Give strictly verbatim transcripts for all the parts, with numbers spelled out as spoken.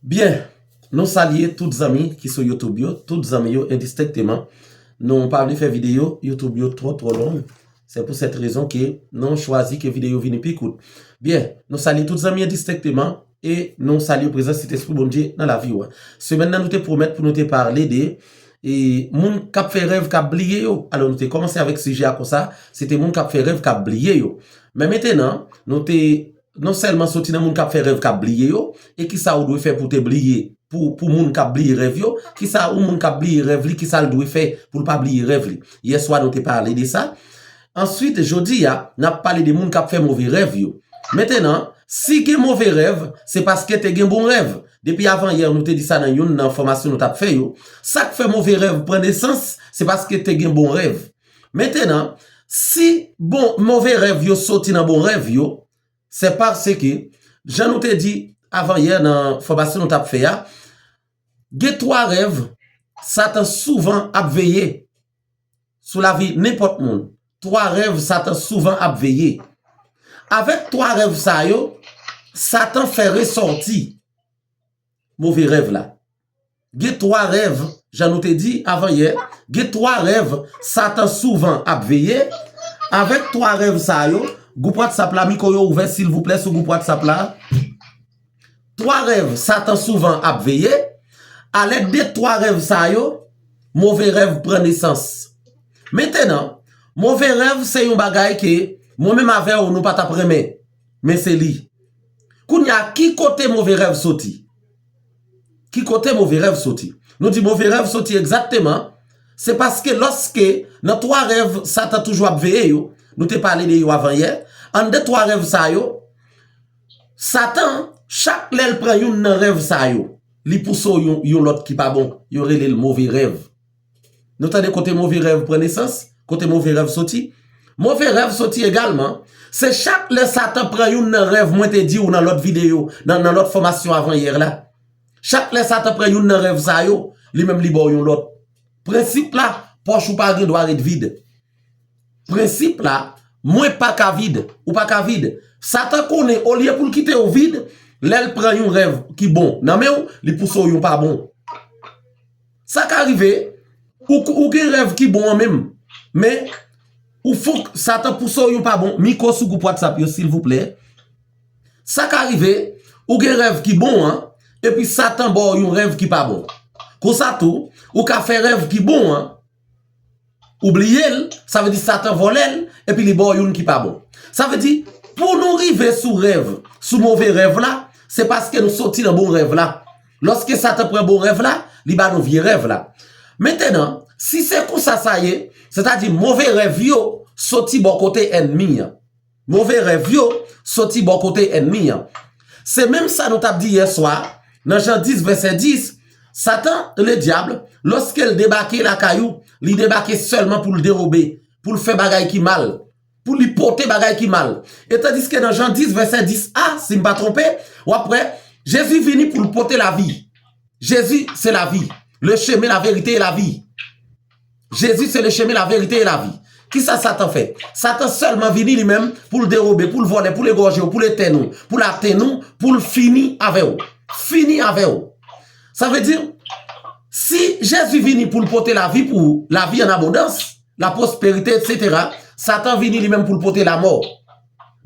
Byen, nou salye tout zanmi ki sou YouTube yo, tout zanmi yo endistenkteman. Nou pa vle fè videyo YouTube yo twò, twò long. Se pou sèt rezon ke nou chwazi ke videyo vini pi kout. Byen, nou salye tout zanmi endistenkteman e nou salye prezans Sentespri Bondye nan lavi w. Semèn nan nou te pwomèt pou nou te pale de e moun k ap fè rèv k ap bliye yo. Alò, nou te kòmanse avèk sijè a konsa, se te moun k ap fè rèv k ap bliye yo. Men mentenan, nou te non sèlman soti nan moun k ap fè rèv k ap bliye yo, e kisa ou dwe fè pou te bliye, pou, pou moun k ap bliye rèv yo, kisa yon moun k ap bliye rèv li, kisa l dwe fè pou l pa bliye rèv li. Yèswa nou te pale de sa. Answit, jodi a, n ap pale de moun k ap fè move rèv yo. Mentenan, si gen move rèv, se paske te gen bon rèv. Depi avanyè, nou te di sa nan youn nan fòmasyon nou t ap fè yo. Sa k fè move rèv pran nesans, se paske te gen bon rèv. Mentenan, si bon, move rèv yo soti nan bon rèv yo, se paske, jan nou te di avanyè nan fòmasyon nou t ap fè a, gen twa rèv Satan souvan ap veye sou lavi nenpòt moun. Twa rèv Satan souvan ap veye. Avèk twa rèv sa yo, Satan fè resòti move rèv la. Gen twa rèv, jan nou te di avanyè, gen twa rèv Satan souvan ap veye. Avèk twa rèv sa yo, gwoup WhatsApp la, mikwo yo ouvè, silvouplè, sou gwoup WhatsApp la. Twa rèv Satan souvan ap veye. Alèd de twa rèv sa yo, move rèv pran nesans. Mentenan, move rèv se yon bagay ke mwen menm avè w nou pa t ap renmen, men se li. Kounye a, ki kote move rèv soti? Ki kote move rèv soti? Nou di move rèv soti egzakteman, se paske lòske nan twa rèv Satan toujou ap veye yo, nou te pale de yo avanyè, anndan twa rèv sa yo, Satan, chak lè l pran youn nan rèv sa yo, li pouse w yon, yon lòt ki pa bon, yo rele l move rèv. Nou tande kote move rèv pran nesans, kote move rèv soti? Move rèv soti egalman. Se chak lè Satan pran youn nan rèv mwen te di w nan lòt videyo, nan, nan lòt fòmasyon avanyè la. Chak lè Satan pran youn nan rèv sa yo, li menm li ba w yon lòt. Prensip la, pòch ou pa gen dwa ret vid. Prensip la, mwen pa ka vid, ou pa ka vid. Satan konnen, olye pou l kite w vid, lè l pran yon rèv ki bon nan men w, li pouse w yon pa bon. Sa ka rive, ou, ou gen rèv ki bon an menm, men ou fòk Satan pouse w yon pa bon. Mikwo sou gwoup WhatsApp yo, silvouplè. Sa ka rive, ou gen rèv ki bon an, epi Satan ba w yon rèv ki pa bon. Konsa tou, ou ka fè rèv ki bon an, ou bliye l, sa vle di Satan vòlè l, epi li ba w youn ki pa bon. Sa vle di, pou nou rive sou rèv, sou move rèv la, se paske nou soti nan bon rèv la. Lòske Satan pran bon rèv la, li ba nou vye rèv la. Mentenan, si se konsa sa ye, sètadi move rèv yo soti bò kote ènmi an. Move rèv yo soti bò kote ènmi an. Se menm sa nou t ap di yè swa, nan Jan dis, vèsè dis, Satan, Ledyab, lòske l debake lakay ou, li debake sèlman pou l dewobe, pou l fè bagay ki mal, pou li pote bagay ki mal. E tandiske nan Jan dis, vèsè dis a, si m pa twonpe, w ap wè, Jezi vini pou l pote lavi. Jezi se lavi. Le chemin, la vérité et la vie. Jezi se le chemin, la vérité et la vie. Kisa Satan fè? Satan sèlman vini li menm pou l dewobe, pou l vòlè, pou l egòje w, pou l etenn ou, pou l atenn ou, pou l fini avè w. Fini avè w. Sa vle di, si Jezi vini pou l pote lavi pou ou, lavi an abondans, la pwosperite, etsetera, Satan vini li menm pou l pote lamò.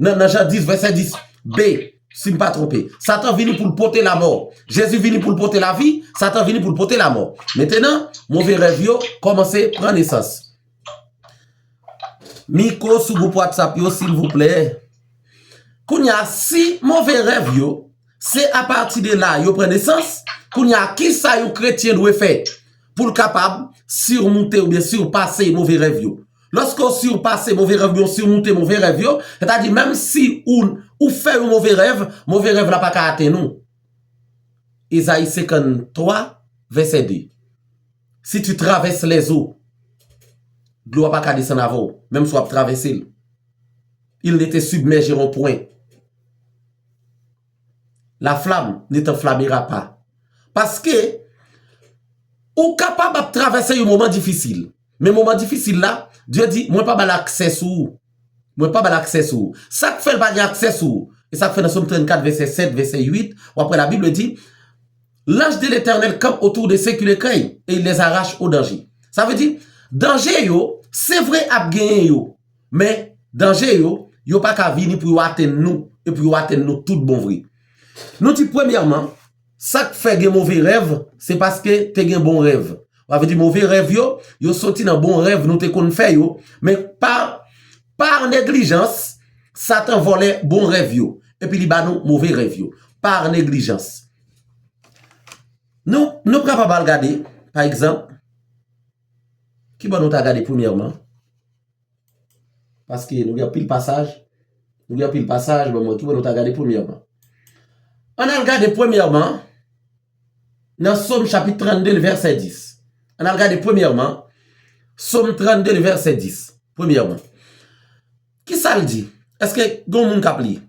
Nan, nan Jan dis, vèsè dis B, si m pa twonpe. Satan vini pou l pote lamò. Jezi vini pou l pote lavi, Satan vini pou l pote lamò. Mentenan, move rèv yo kòmanse pran nesans. Mikwo sou gwoup WhatsApp yo, silvouplè. Kounye a, si move rèv yo, se apati de la yo pran nesans, kounye a, kisa yon kretyen dwe fè pou l kapab sirmonte oubyen sipase move rèv yo? Lòske w sipase move rèv yo, w sirmonte move rèv yo, sètadi menm si ou, ou fè yon move rèv, move rèv la pa ka atenn ou. Ezayi senkanntwa, vèsè de. Si tu traverses les eaux, dlo a pa ka desann avè w, menm si w ap travèse l. Il ne te submergeront point. La flamme ne t'enflammera pas. Paske, ou kapab ap travèse yon moman difisil. Men moman difisil la, Dye di, mwen pa ba l aksè sou ou. Mwen pa ba l aksè sou ou. Sa k fè l pa gen aksè sou ou? E sa k fè nan Sòm trannkat, vèsè sèt, vèsè uit, w ap wè Labib di, L'ange de l'Éternel campe autour de ceux qui le craignent et il les arrache au danger. Sa vle di, danje yo, se vre ap genyen yo, men danje yo, yo pa ka vini pou yo atenn nou, e pou yo atenn nou tout bon vre. Nou di premyèman, sa k fè gen move rèv, se paske te gen bon rèv. Sa vle di move rèv yo, yo soti nan bon rèv nou te konn fè yo, men pa, pa neglijans, Satan vòlè bon rèv yo, epi li ba nou move rèv yo, pa neglijans. Nou, nou kapab al gade, pa egzanp, ki bò nou ta gade premyèman? Paske nou gen anpil pasaj, nou gen anpil pasaj, bon, mwen, ki bò nou ta gade premyèman? Ann al gade premyèman, nan Sòm chapit trannde, vèsè dis. Ann al gade premyèman, Sòm trannde, vèsè dis. Premyèman. Kisa l di? Èske gen moun k ap li?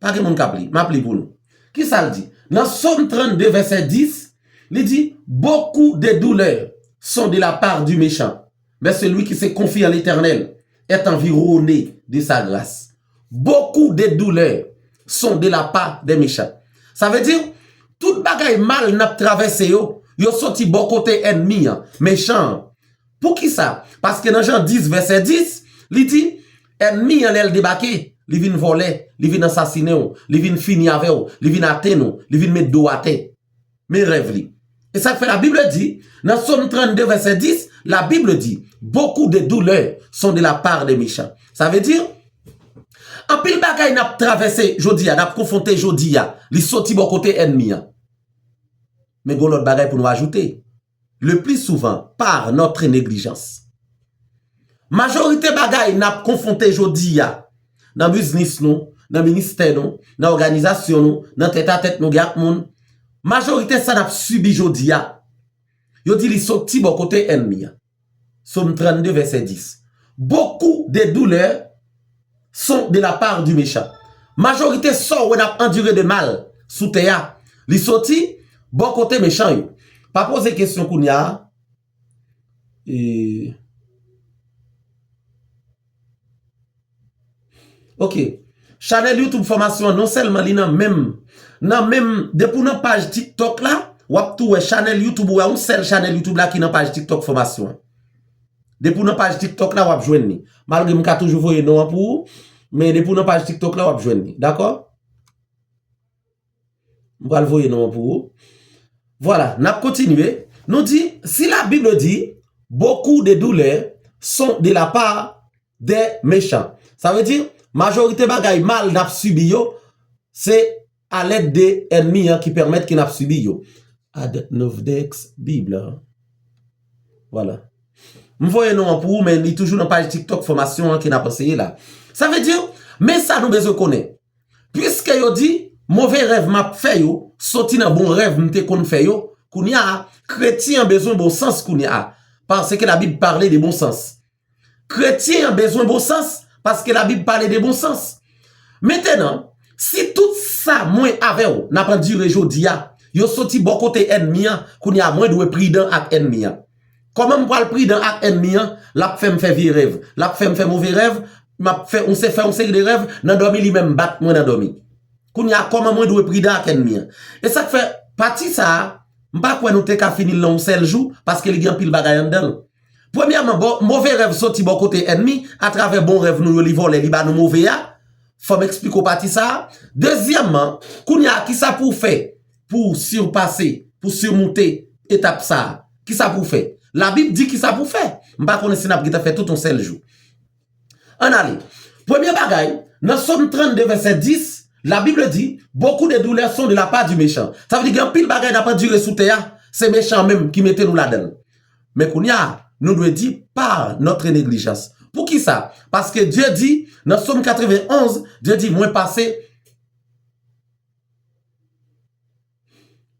Pa gen moun k ap li. M ap li pou nou. Kisa l di? Nan Sòm trannde, vèsè dis, li di, Beaucoup de douleurs sont de la part du méchant, mais celui qui se confie en l'Éternel est environné de sa grâce. Beaucoup de douleurs sont de la part des méchants. Sa vle di, tout bagay mal n ap travèse yo, yo soti bò kote ènmi an, mechan an. Poukisa? Paske nan Jan dis, vèsè dis, li di, ènmi an, lè l debake, li vin vòlè, li vin asasinen w, li vin fini avè w, li vin atenn ou, li vin met do w atè. Men rèv li. E sa k fè Labib di, nan Sòm trannde, vèsè dis, Labib di, Beaucoup de douleurs sont de la part des méchants. Sa vle di, anpil bagay n ap travèse jodi a, n ap konfwonte jodi a, li soti bò kote ènmi an. Men gen lòt bagay pou nou ajoute. Le plus souvent, par notre négligence. Majorite bagay n ap konfwonte jodi a, nan biznis nou, nan ministè nou, nan òganizasyon nou, nan tèt a tèt nou gen ak moun, majorite sa n ap sibi jodi a, yo di li soti bò kote ènmi an. Sòm trannde, vèsè dis. Beaucoup de douleurs sont de la part du méchant. Majorite sa w wè n ap andire de mal sou tè a, li soti bò kote mechan yo. Pa poze kesyon kounye a. E, ok. Chanèl YouTube fòmasyon an, non sèlman li nan menm, nan menm, depi w nan paj TikTok la, w ap tou wè chanèl YouTube ou a, yon sèl chanèl YouTube la ki nan paj TikTok fòmasyon an. Depi w nan paj TikTok la, w ap jwenn li. Malgre m ka toujou voye non an pou ou, men depi w nan paj TikTok la, w ap jwenn li. Dakò? M pral voye non an pou ou. Vwala, n ap kontinye. Nou di, si Labib di, Beaucoup de douleurs sont de la part des méchants. Sa vle di, majorite bagay mal n ap sibi yo, se alèd de ènmi an ki pèmèt ke n ap sibi yo. Adnovedex Bib. Vwala. M voye non an pou ou, men li toujou nan paj TikTok fòmasyon an ke n ap anseye la. Sa vle di, men sa nou bezwen konnen. Piske yo di, move rèv m ap fè yo, soti nan bon rèv m te konn fè yo, kounye a, kretyen an bezwen bon sans kounye a. Parce que la Bible parle de bon sens. Kretyen an bezwen bon sans, paske Labib pale de bon sans. Mentenan, si tout sa mwen avè w n ap andire jodi a, yo soti bò kote ènmi an, kounye a mwen dwe pridan ak ènmi an. Kòman m pral pridan ak ènmi an? L ap fè m fè vye rèv, l ap fè m fè move rèv, m ap fè, m se fè yon seri de rèv, nan dòmi li menm bat mwen nan dòmi. Kounye a, kòman mwen dwe pridan ak ènmi an? E sa k fè, pati sa a, m pa kwè nou te ka fini l nan yon sèl jou, paske li gen anpil bagay anndan l. Premyèman, bò, move rèv soti bò kote ènmi, atravè bon rèv nou yo, li vòlè, li ba nou move a. Fò m eksplike w pati sa a. Dezyèmman, kounye a, kisa pou w fè pou w sipase, pou w simonte etap sa a? Kisa pou w fè? Labib di kisa pou w fè. M pa konnen si n ap gentan fè tout yon sèl jou. Ann ale. Premye bagay, nan Sòm trannde, vèsè dis, Labib di, Beaucoup de douleurs sont de la part du méchant. Sa vle di gen anpil bagay n ap andire sou tè a, se mechan an menm ki mete nou ladan l. Men kounye a, nou dwe di, Par notre négligence. Poukisa? Paske Dye di, nan Sòm katrevenn onz, Dye di, Mwen pase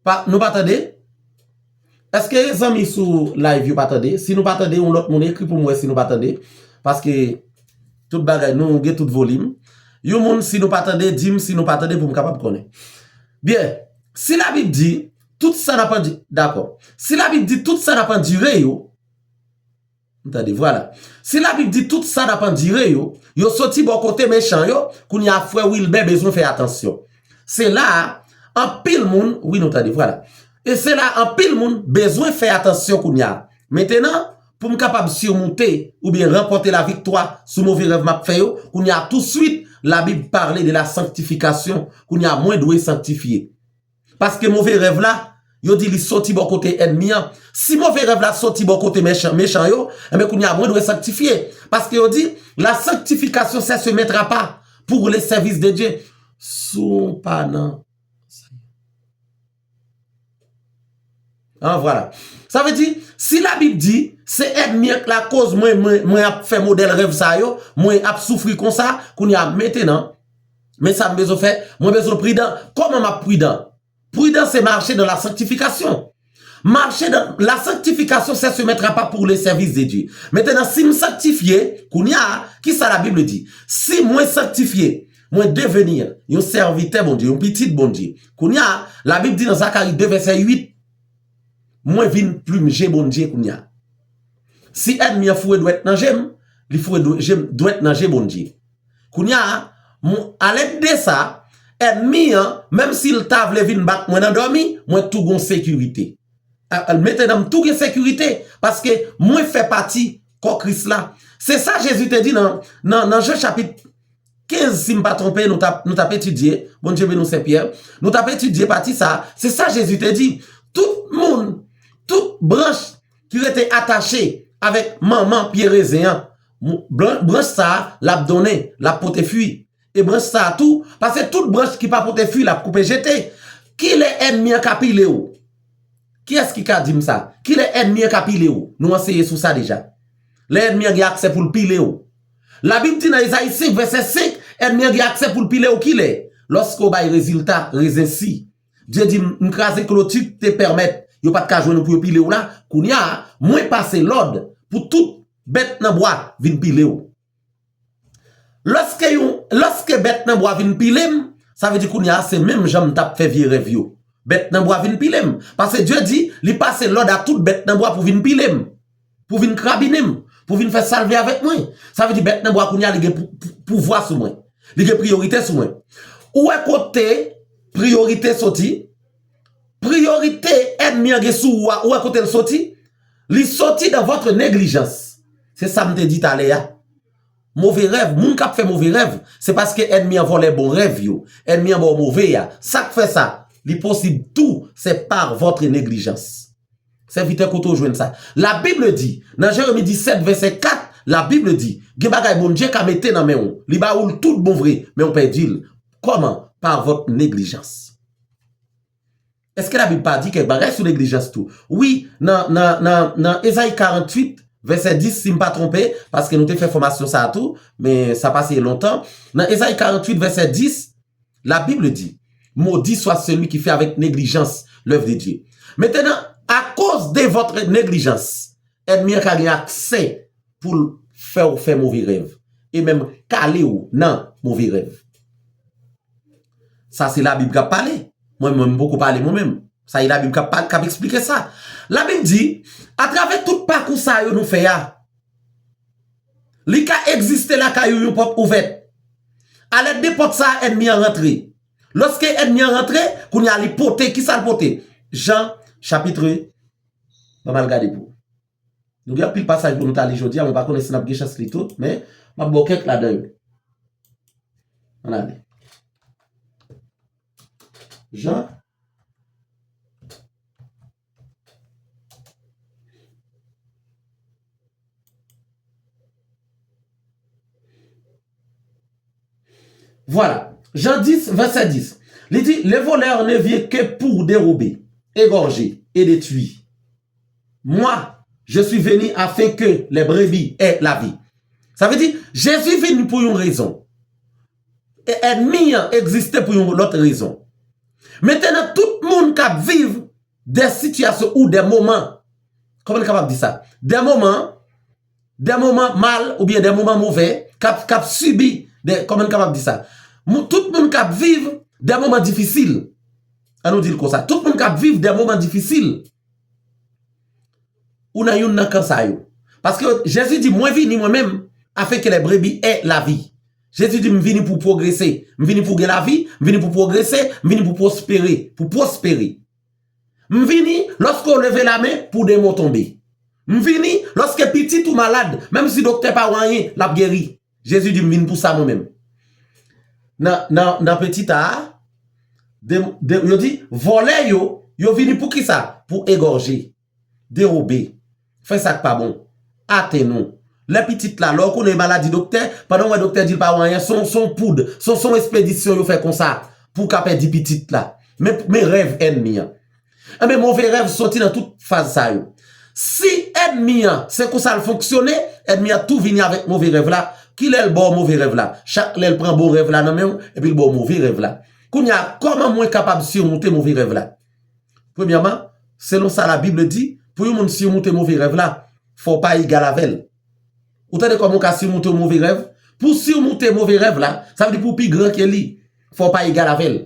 Pa, nou pa tande? Èske zanmi sou live yo pa tande? Si nou pa tande, yon lòt moun ekri pou m wè si nou pa tande. Paske tout bagay, nou gen tout volim. Yon moun, si nou pa tande, di m si nou pa tande pou m kapab konnen. Byen, si Labib di, tout sa n ap andi-, dakò. Si Labib di, tout sa n ap andire yo, Tande, vwala. Si Labib di tout sa n ap andire yo, yo soti bò kote mechan yo, kounye a frè Wilbè bezwen fè atansyon. Se la a, anpil moun, wi, nou tande, vwala. E se la anpil moun bezwen fè atansyon kounye a. Mentenan, pou m kapab simonte oubyen ranpòte laviktwa sou move rèv m ap fè yo, kounye a touswit, Labib pale de la sanctification. Kounye a, mwen dwe sanktifye. Paske move rèv la, yo di li soti bò kote ènmi an. Si move rèv la soti bò kote mechan, mechan yo, enben kounye a, mwen dwe sanktifye. Paske yo di, la sanctification, c'est se mettre à part pour le service de Dieu. Si w pa nan An, vwala. Sa vle di, si Labib di, se ènmi an k lakoz mwen, mwen, mwen ap fè modèl rèv sa yo, mwen ap soufri konsa, kounye a, mentenan, men sa m bezwen fè, mwen bezwen pridan. Kòman m ap pridan? Pridan se mache dans la sanctification. Mache dans la sanctification, c'est se mettre à part pour le service de Dieu. Mentenan, si m sanktifye, kounye a, kisa Labib di? Si mwen sanktifye, mwen deveni yon sèvitè Bondye, yon pitit Bondye. Kounye a, Labib di nan Zakari de vèsè uit, mwen vin plim je Bondye kounye a. Si ènmi an foure dwèt nan je m, li foure dwe-, je m, dwèt nan je Bondye. Kounye a, mwen, alèd de sa, ènmi an, menm si l ta vle vin bat mwen nan dòmi, mwen tou gon sekirite. A, a, mentenan m tou gen sekirite, paske mwen fè pati kò Kris la. Se sa Jezi te di nan, nan, nan Jan chapit kenz, si m pa twonpe, nou t ap, nou t ap etidye, Bondye beni w, Sen Pyè, nou t ap etidye pati sa a. Se sa Jezi te di, tout moun, tout branch ki rete atache avèk manman pye rezen an, mou-, bran-, branch sa a, l ap donnen, l ap pote fwi. E branch sa a tou, paske tout branch ki pa pote fwi, l ap koupe jete. Kilè ènmi an ka pile w? Kiyès ki ka di m sa? Kilè ènmi an ka pile w? Nou anseye sou sa deja. Lè ènmi an gen aksè pou l pile w. Labib di nan Ezayi senk, vèsè senk, ènmi an gen aksè pou l pile w kilè? Lòske w bay rezilta rezen si. Dye di, m, m kraze kloti k te pèmèt yo pa t ka jwenn ou pou yo pile w la. Kounye a, mwen pase lòd pou tout bèt nan bwa vin pile w. Lòske yon, lòske bèt nan bwa vin pile m, sa vle di kounye a se menm jan m t ap fè vye rèv yo. Bèt nan bwa vin pile m. Paske Dye di, li pase lòd a tout bèt nan bwa pou vin pile m, pou vin krabinen m, pou vin fè salve avèk mwen. Sa vle di bèt nan bwa kounye a li gen pou, pou, pouvwa sou mwen. Li gen priyorite sou mwen. Ou wè kote priyorite soti? Priyorite ènmi an gen sou ou a, ou wè kote l soti? Li soti dans votre négligence. Se sa m te di talè a. Move rèv, moun k ap fè move rèv, se paske ènmi an vòlè bon rèv yo. Ènmi an ba w move a. Sa k fè sa? Li posib tou, c'est par votre négligence. Sèvitè, kote w jwenn sa? Labib di, nan Jeremi disèt, vèsè kat, Labib di, gen bagay Bondye ka mete nan men w. Li ba ou l tout bon vre, men w pèdi l. Kòman? Par votre négligence. Èske Labib pa di kèk bagay sou neglijans tou? Wi, nan, nan, nan, nan Ezayi karanntuit, vèsè dis, si m pa twonpe, paske nou te fè fòmasyon sa a tou, men sa pase lontan. Nan Ezayi karanntuit, vèsè dis, Labib di, maudit soit celui qui fait avec négligence l'œuvre de Dieu. Maintenant, à cause de votre négligence, ènmi an ka gen aksè pou l fè w fè move rèv, e menm kale w nan move rèv. Sa se Labib k ap pale. Mwen menm, m poko pale mwen menm. Sa e Labib k ap pale, k ap eksplike sa. Labib di, atravè tout pakou sa yo nou fè a, li ka egziste lakay ou yon pòt ouvèt. Alèd de pòt sa a, ènmi an rantre. Lòske ènmi an rantre, kounye a li pote, kisa l pote? Jan, chapit, ban m al gade pou ou. Nou gen anpil pasaj pou nou ta li jodi a, mwen pa konnen si n ap gen chans li tout, men m ap ba w kèk ladan yo. Ann ale. Jan. Vwala. Jan dis, vèsè dis. Li di, le voleur ne vient que pour dérober, égorger et détruire. Moi, je suis venu afin que les brebis aient la vie. Sa vle di, Jezi vin pou yon rezon. E ènmi an egziste pou yon lòt rezon. Mentenan, tout moun k ap viv de sitiyasyon ou de moman, kòman n kapab di sa? De moman, de moman mal oubyen de moman move, k ap, k ap sibi de, kòman n kapab di sa? Mou-, tout moun k ap viv de moman difisil. An nou di l konsa. Tout moun k ap viv de moman difisil. Ou nan youn nan kan sa yo. Paske Jezi di, mwen vini mwen menm, afin que les brebis aient la vie. Jezi di, m vini pou pwogrese. M vini pou gen lavi, m vini pou pwogrese, m vini pou pwospere, pou pwospere. M vini lòske w leve lamen pou de mo tonbe. M vini lòske pitit ou malad, menm si doktè pa wè anyen, l ap geri. Jezi di m vin pou sa mwen menm. Nan, nan, nan petit a, de, de, yo di, vòlè yo, yo vini pou kisa? Pou egòje, dewobe, fè sa k pa bon, atenn ou. Lè pitit la, lè w konnen maladi doktè, pandan w wè doktè di l pa wè anyen, se yon, se yon poud, se yon, se yon espedisyon yo fè konsa pou w ka pèdi pitit la. Men, men rèv ènmi an. Enben, move rèv soti nan tout faz sa yo. Si ènmi an, se konsa l fonksyone, ènmi an tou vini avèk move rèv la. Kilè l ba w move rèv la? Chak lè l pran bon rèv la nan men w, epi l ba w move rèv la. Kounye a, kòman mwen kapab simonte move rèv la? Premyèman, selon sa Labib di, pou yon moun simonte move rèv la, fò w pa egal avè l. Ou tande kòman w ka simonte yon move rèv? Pou w simonte move rèv la, sa vle di pou w pi gran ke li, fò w pa egal avè l.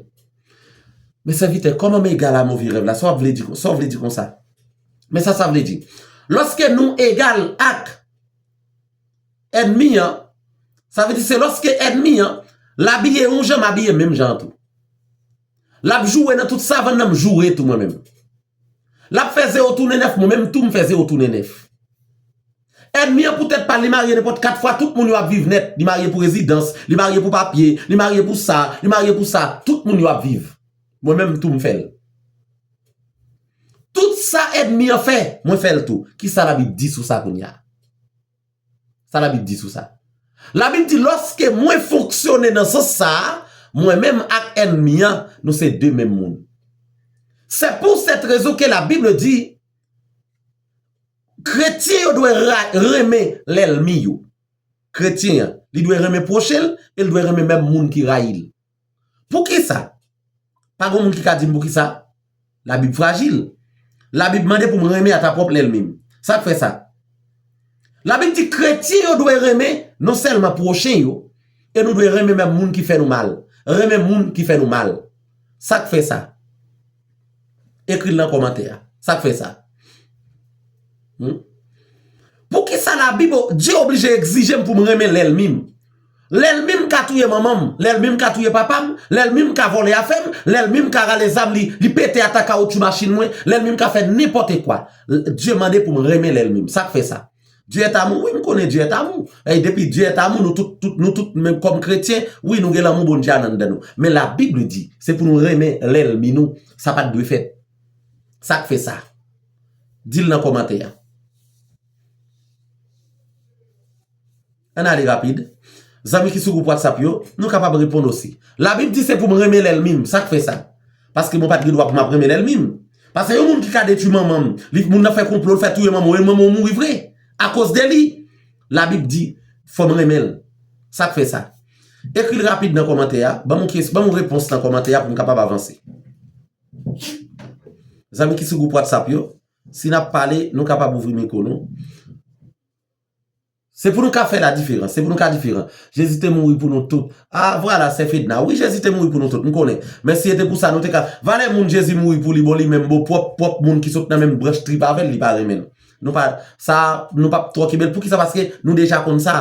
Men sèvitè, kòman m egal a move rèv la? Sa w ap vle di, sa w vle di konsa? Men sa sa vle di. Lòske nou egal ak ènmi an, sa vle di se lòske ènmi an, l abiye yon jan, m abiye menm jan an tou. L ap joure nan tout savann nan, m joure tou mwen menm. L ap fè zewo tounen nèf, mwen menm tou m fè zewo tounen nèf. Ènmi an poutèt pa l, li marye nenpòt kat fwa, tout moun yo ap viv nèt. Li marye pou rezidans, li marye pou papye, li marye pou sa, li marye pou sa. Tout moun yo ap viv. Mwen menm tou m fè l. Tout sa ènmi an fè, mwen fè l tou. Kisa Labib di sou sa kounye a? Sa Labib di sou sa? Labib di, lòske mwen fonksyone nan sans sa a, mwen menm ak ènmi an, nou se de menm moun. Se pou sèt rezon ke Labib di, kretyen yo dwe ra- renmen lènmi yo. Kretyen an, li dwe renmen pwochen l e l dwe renmen menm moun ki rayi l. Poukisa? Pa gen moun ki ka di m poukisa. Labib frajil. Labib mande pou m renmen ata pwòp lènmi m. Sa k fè sa? Labib di kretyen yo dwe renmen non sèlman pwochen yo, e nou dwe renmen menm moun ki fè nou mal. Renmen moun ki fè nou mal. Sa k fè sa? Ekri l nan kòmantè a. Sa k fè sa? Hmm? Poukisa Labib, Dye oblije egzije m pou m renmen lènmi m? Lènmi m ka touye manman m, lènmi m ka touye papa m, lènmi m ka vòlè afè m, lènmi m ka rale zam li, li pete ata kawotchou machin mwen, lènmi m ka fè nenpòt kwa. L- Dye mande pou m renmen lènmi m. Sa k fè sa? Dieu est amour, wi, m konnen Dieu est amour. E depi Dieu est amour, nou tout, tout, nou tout, menm kòm kretyen, wi, nou gen lanmou Bondye anndan nou. Men Labib di, se pou nou renmen lènmi nou. Sa pa t dwe fèt. Sa k fè sa? Di l nan kòmantè a. Ann ale rapid. Zanmi ki sou gwoup WhatsApp yo, nou kapab reponn osi. Labib di se pou m renmen lènmi m. Sa k fè sa? Paske mwen pa t gen dwa pou m ap renmen lènmi m. Paske yon moun ki ka detwi manman m, li, moun nan fè konplo, l fè touye manman w, e manman w mouri vre. Akoz de li, Labib di, fò m renmen l. Sa k fè sa? Ekri l rapid nan kòmantè a. Ban m yon kes- ban m yon repons nan kòmantè a pou m kapab avanse. Zanmi ki sou gwoup WhatsApp yo, si n ap pale, nou kapab ouvri mikwo nou. Se pou nou ka fè la diferans, se pou nou ka diferan. Jezi te mouri pou nou tout. Ah, vwala, sè Fedna. Wi, Jezi te mouri pou nou tout, m konnen. Men si se te pou sa, nou te ka. Valè moun Jezi mouri pou li, bon, li menm, bon, pwòp, pwòp moun ki sot nan menm branch trip avè l, li pa renmen l. Nou pa, sa, nou p ap twò kenbe l. Poukisa? Paske nou deja konn sa.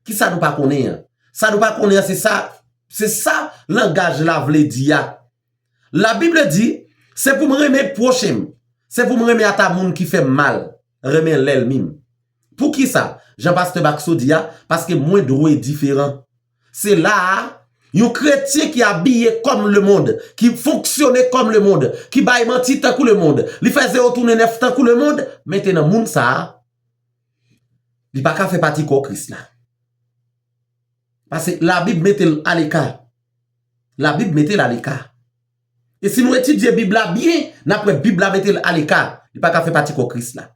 Kisa nou pa konnen an? Sa nou pa konnen an, se sa, se sa langaj la vle di a. Labib di, se pou m renmen pwochen m. Se pou m renmen ata moun ki fè m mal. Renmen lènmi m. Poukisa? Jan pastè Bakso di a, paske mwen dwe diferan. Se la a, yon kretyen ki abiye kòm lemonn, ki fonksyone kòm lemonn, ki bay manti tankou lemonn, li fè zewo tounen nèf tankou lemonn, mete nan moun sa a, li pa ka fè pati kò Kris la. Paske Labib mete l aleka. Labib mete l aleka. E si nou etidye Bib la byen, n ap wè Bib la mete l aleka. Li pa ka fè pati kò Kris la.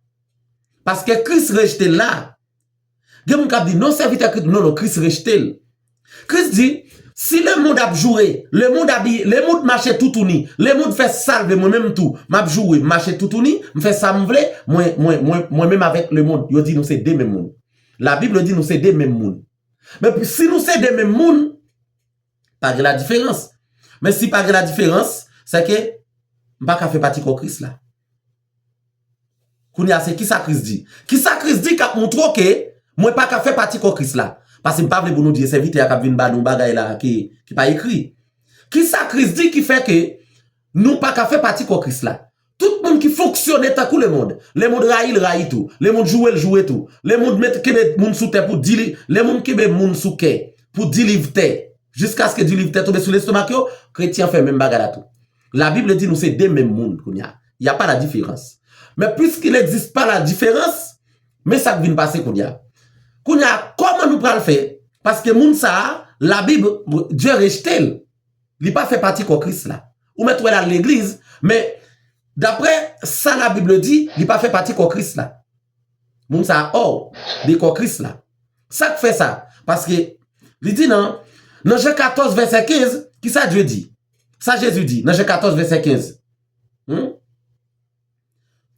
Paske Kris rejte l la. Gen moun k ap di, non, sèvitè Kris, non, non, Kris rejte l. Kris di, si lemonn ap joure, lemonn abi, lemonn mache toutouni, lemonn fè sa l vle, mwen menm tou, m ap joure, m mache toutouni, m fè sa m vle, mwen, mwen, mwen, mwen menm avèk lemonn, yo di nou se de menm moun. Labib di nou se de menm moun. Men si nou se de menm moun, pa gen ladiferans. Men si pa gen ladiferans, se ke m pa ka fè pati kò Kris la. Kounye a, se kisa Kris di? Kisa Kris di k ap montre w ke mwen pa ka fè pati kò Kris la? Paske m pa vle pou nou di e sèvitè a k ap vin ba nou bagay la ki, ki pa ekri. Kisa Kris di ki fè ke nou pa ka fè pati kò Kris la? Tout fonksyone tankou lemonn. Lemonn rayi l, rayi tou. Lemonn joure l, joure tou. Lemonn met kenbe moun sou tè pou di li, lemonn kenbe moun sou kè pou di li tè. Jiskaske di li tè tonbe sou lestomak yo, kretyen fè menm bagay la tou. La Bible di nou se de menm moun kounye a. Y a pas la différence. Men puisqu'il existe pas la différence, men sa k vin pase kounye a. Kounye a, kòman nou pral fè? Paske moun sa a, Labib, Dye rejte l. Li pa fè pati kò Kris la. Ou mèt wè l al legliz, men daprè sa Labib di, li pa fè pati kò Kris la. Moun sa a hors de kò Kris la. Sa k fè sa? Paske li di nan, nan Jan katòz vèsè kenz, ki sa Dye di? Sa Jezi di nan Jan katòz vèsè kenz? Hmm?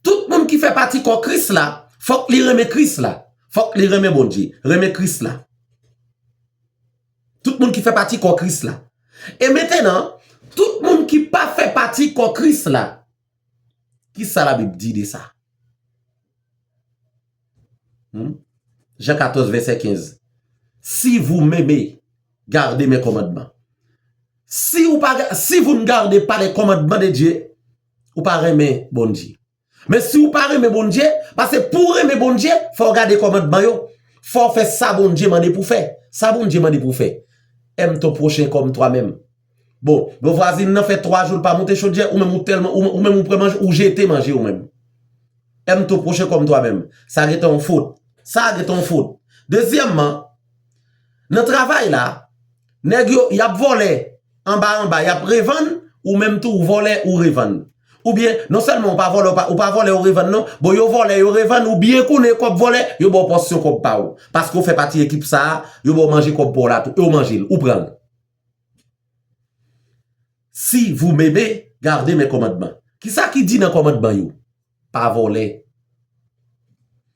Tout moun ki fè pati kò Kris la, fòk li renmen Kris la. Fòk li renmen Bondye, renmen Kris la. Tout moun ki fè pati kò Kris la. E mentenan, tout moun ki pa fè pati kò Kris la, ki sa Labib di de sa? Hmm? Jan katòz vèsè kenz. Si vous m'aimez, gardez mes commandements. Si ou pa, si vous ne gardez pas les commandements de Dieu, ou pa renmen Bondye. Men si ou pa renmen Bondye, paske pou w renmen Bondye, fò w gade kòmandman yo. Fò w fè sa Bondye mande pou w fè. Sa Bondye mande pou w fè. Aime ton prochain comme toi-même. Bon, bon vwazin nan fè twa jou l pa moute chodyè, ou menm ou tèlman, ou, ou menm ou pran manje, ou jete manje ou menm. Aime ton prochain comme toi-même. Sa gentan yon fot. Sa gentan yon fot. Dezyèmman, nan travay la, nèg yo, y ap vòlè anba anba, y ap revann, ou menm tou, ou vòlè, ou revann. Oubyen, non sèlman ou pa vòlè, ou pa, ou pa vòlè, ou revann non. Bon, yo vòlè, yo revann, ou byen konnen kòb vòlè, yo ba w pòsyon kòb pa w. Paske ou fè pati ekip sa a, yo ba w manje kòb pa w la tou, e w manje l, ou pran l. Si vous m'aimez, gardez mes commandements. Kisa ki di nan kòmandman yo? Pa vòlè.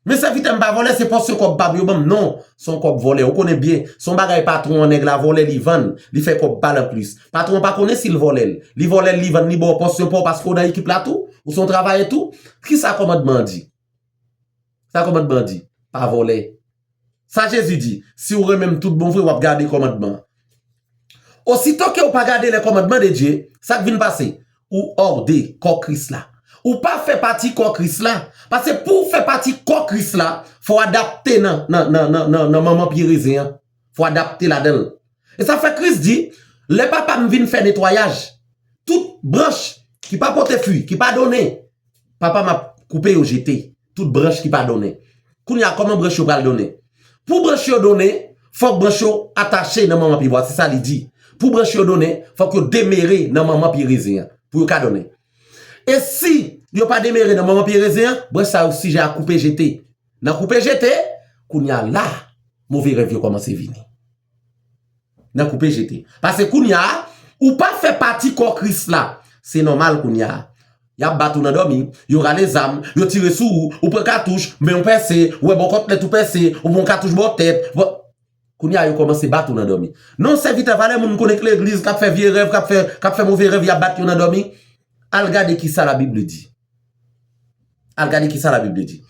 Men sèvitè m pa vòlè, se pòsyon kòb pa m yo ban m. Non, se yon kòb vòlè. Ou konnen byen, se yon bagay patwon an, nèg la vòlè, li vann, li fè kòb pa l anplis. Patwon an pa konnen si l vòlè l. Li vòlè l, li vann, li ba w pòsyon pa w paske w nan ekip la tou, ou se yon travayè tou. Kisa kòmandman an di? Sa kòmandman an di? Pa vòlè. Sa Jezi di, si w renmen m tout bon vre, w ap gade kòmandman an. Osito ke w pa gade les commandements de Dieu, sa k vin pase? Ou hors de kò Kris la. Ou pa fè pati kò Kris la. Paske pou w fè pati kò Kris la, fò w adapte nan, nan, nan, nan, nan, nan manman pye rezen an. Fò w adapte ladan l. E sa fè Kris di, lè Papa m vin fè netwayaj, tout branch ki pa pote fwi, ki pa donnen, Papa m ap koupe yo jete. Tout branch ki pa donnen. Kounye a, kòman branch yo pral donnen? Pou branch yo donnen, fòk branch yo atache nan manman pye bwa. Se sa li di. Pou branch yo donnen, fòk yo demere nan manman pye rezen an. Pou yo ka donnen. E si yo pa demere nan manman pye rezen an, branch sa yo sijè a koupe jete. Nan koupe jete, kounye a la, move rèv yo kòmanse vini. Nan koupe jete. Paske kounye a, ou pa fè pati kò Kris la. Se nòmal kounye a. Y ap bat ou nan dòmi, yo rale zam, yo tire sou ou, ou pran katouch, men w pèse, ou wè bò kòtlèt ou pèse, ou pran katouch bò tèt. Bò, kounye a, yo kòmanse bat ou nan dòmi. Non, sèvitè, valè moun konnen k legliz, k ap fè vye rèv, k ap fè, k ap fè move rèv, y ap bat yo nan dòmi. Al gade kisa Labib di. Al gade kisa Labib di.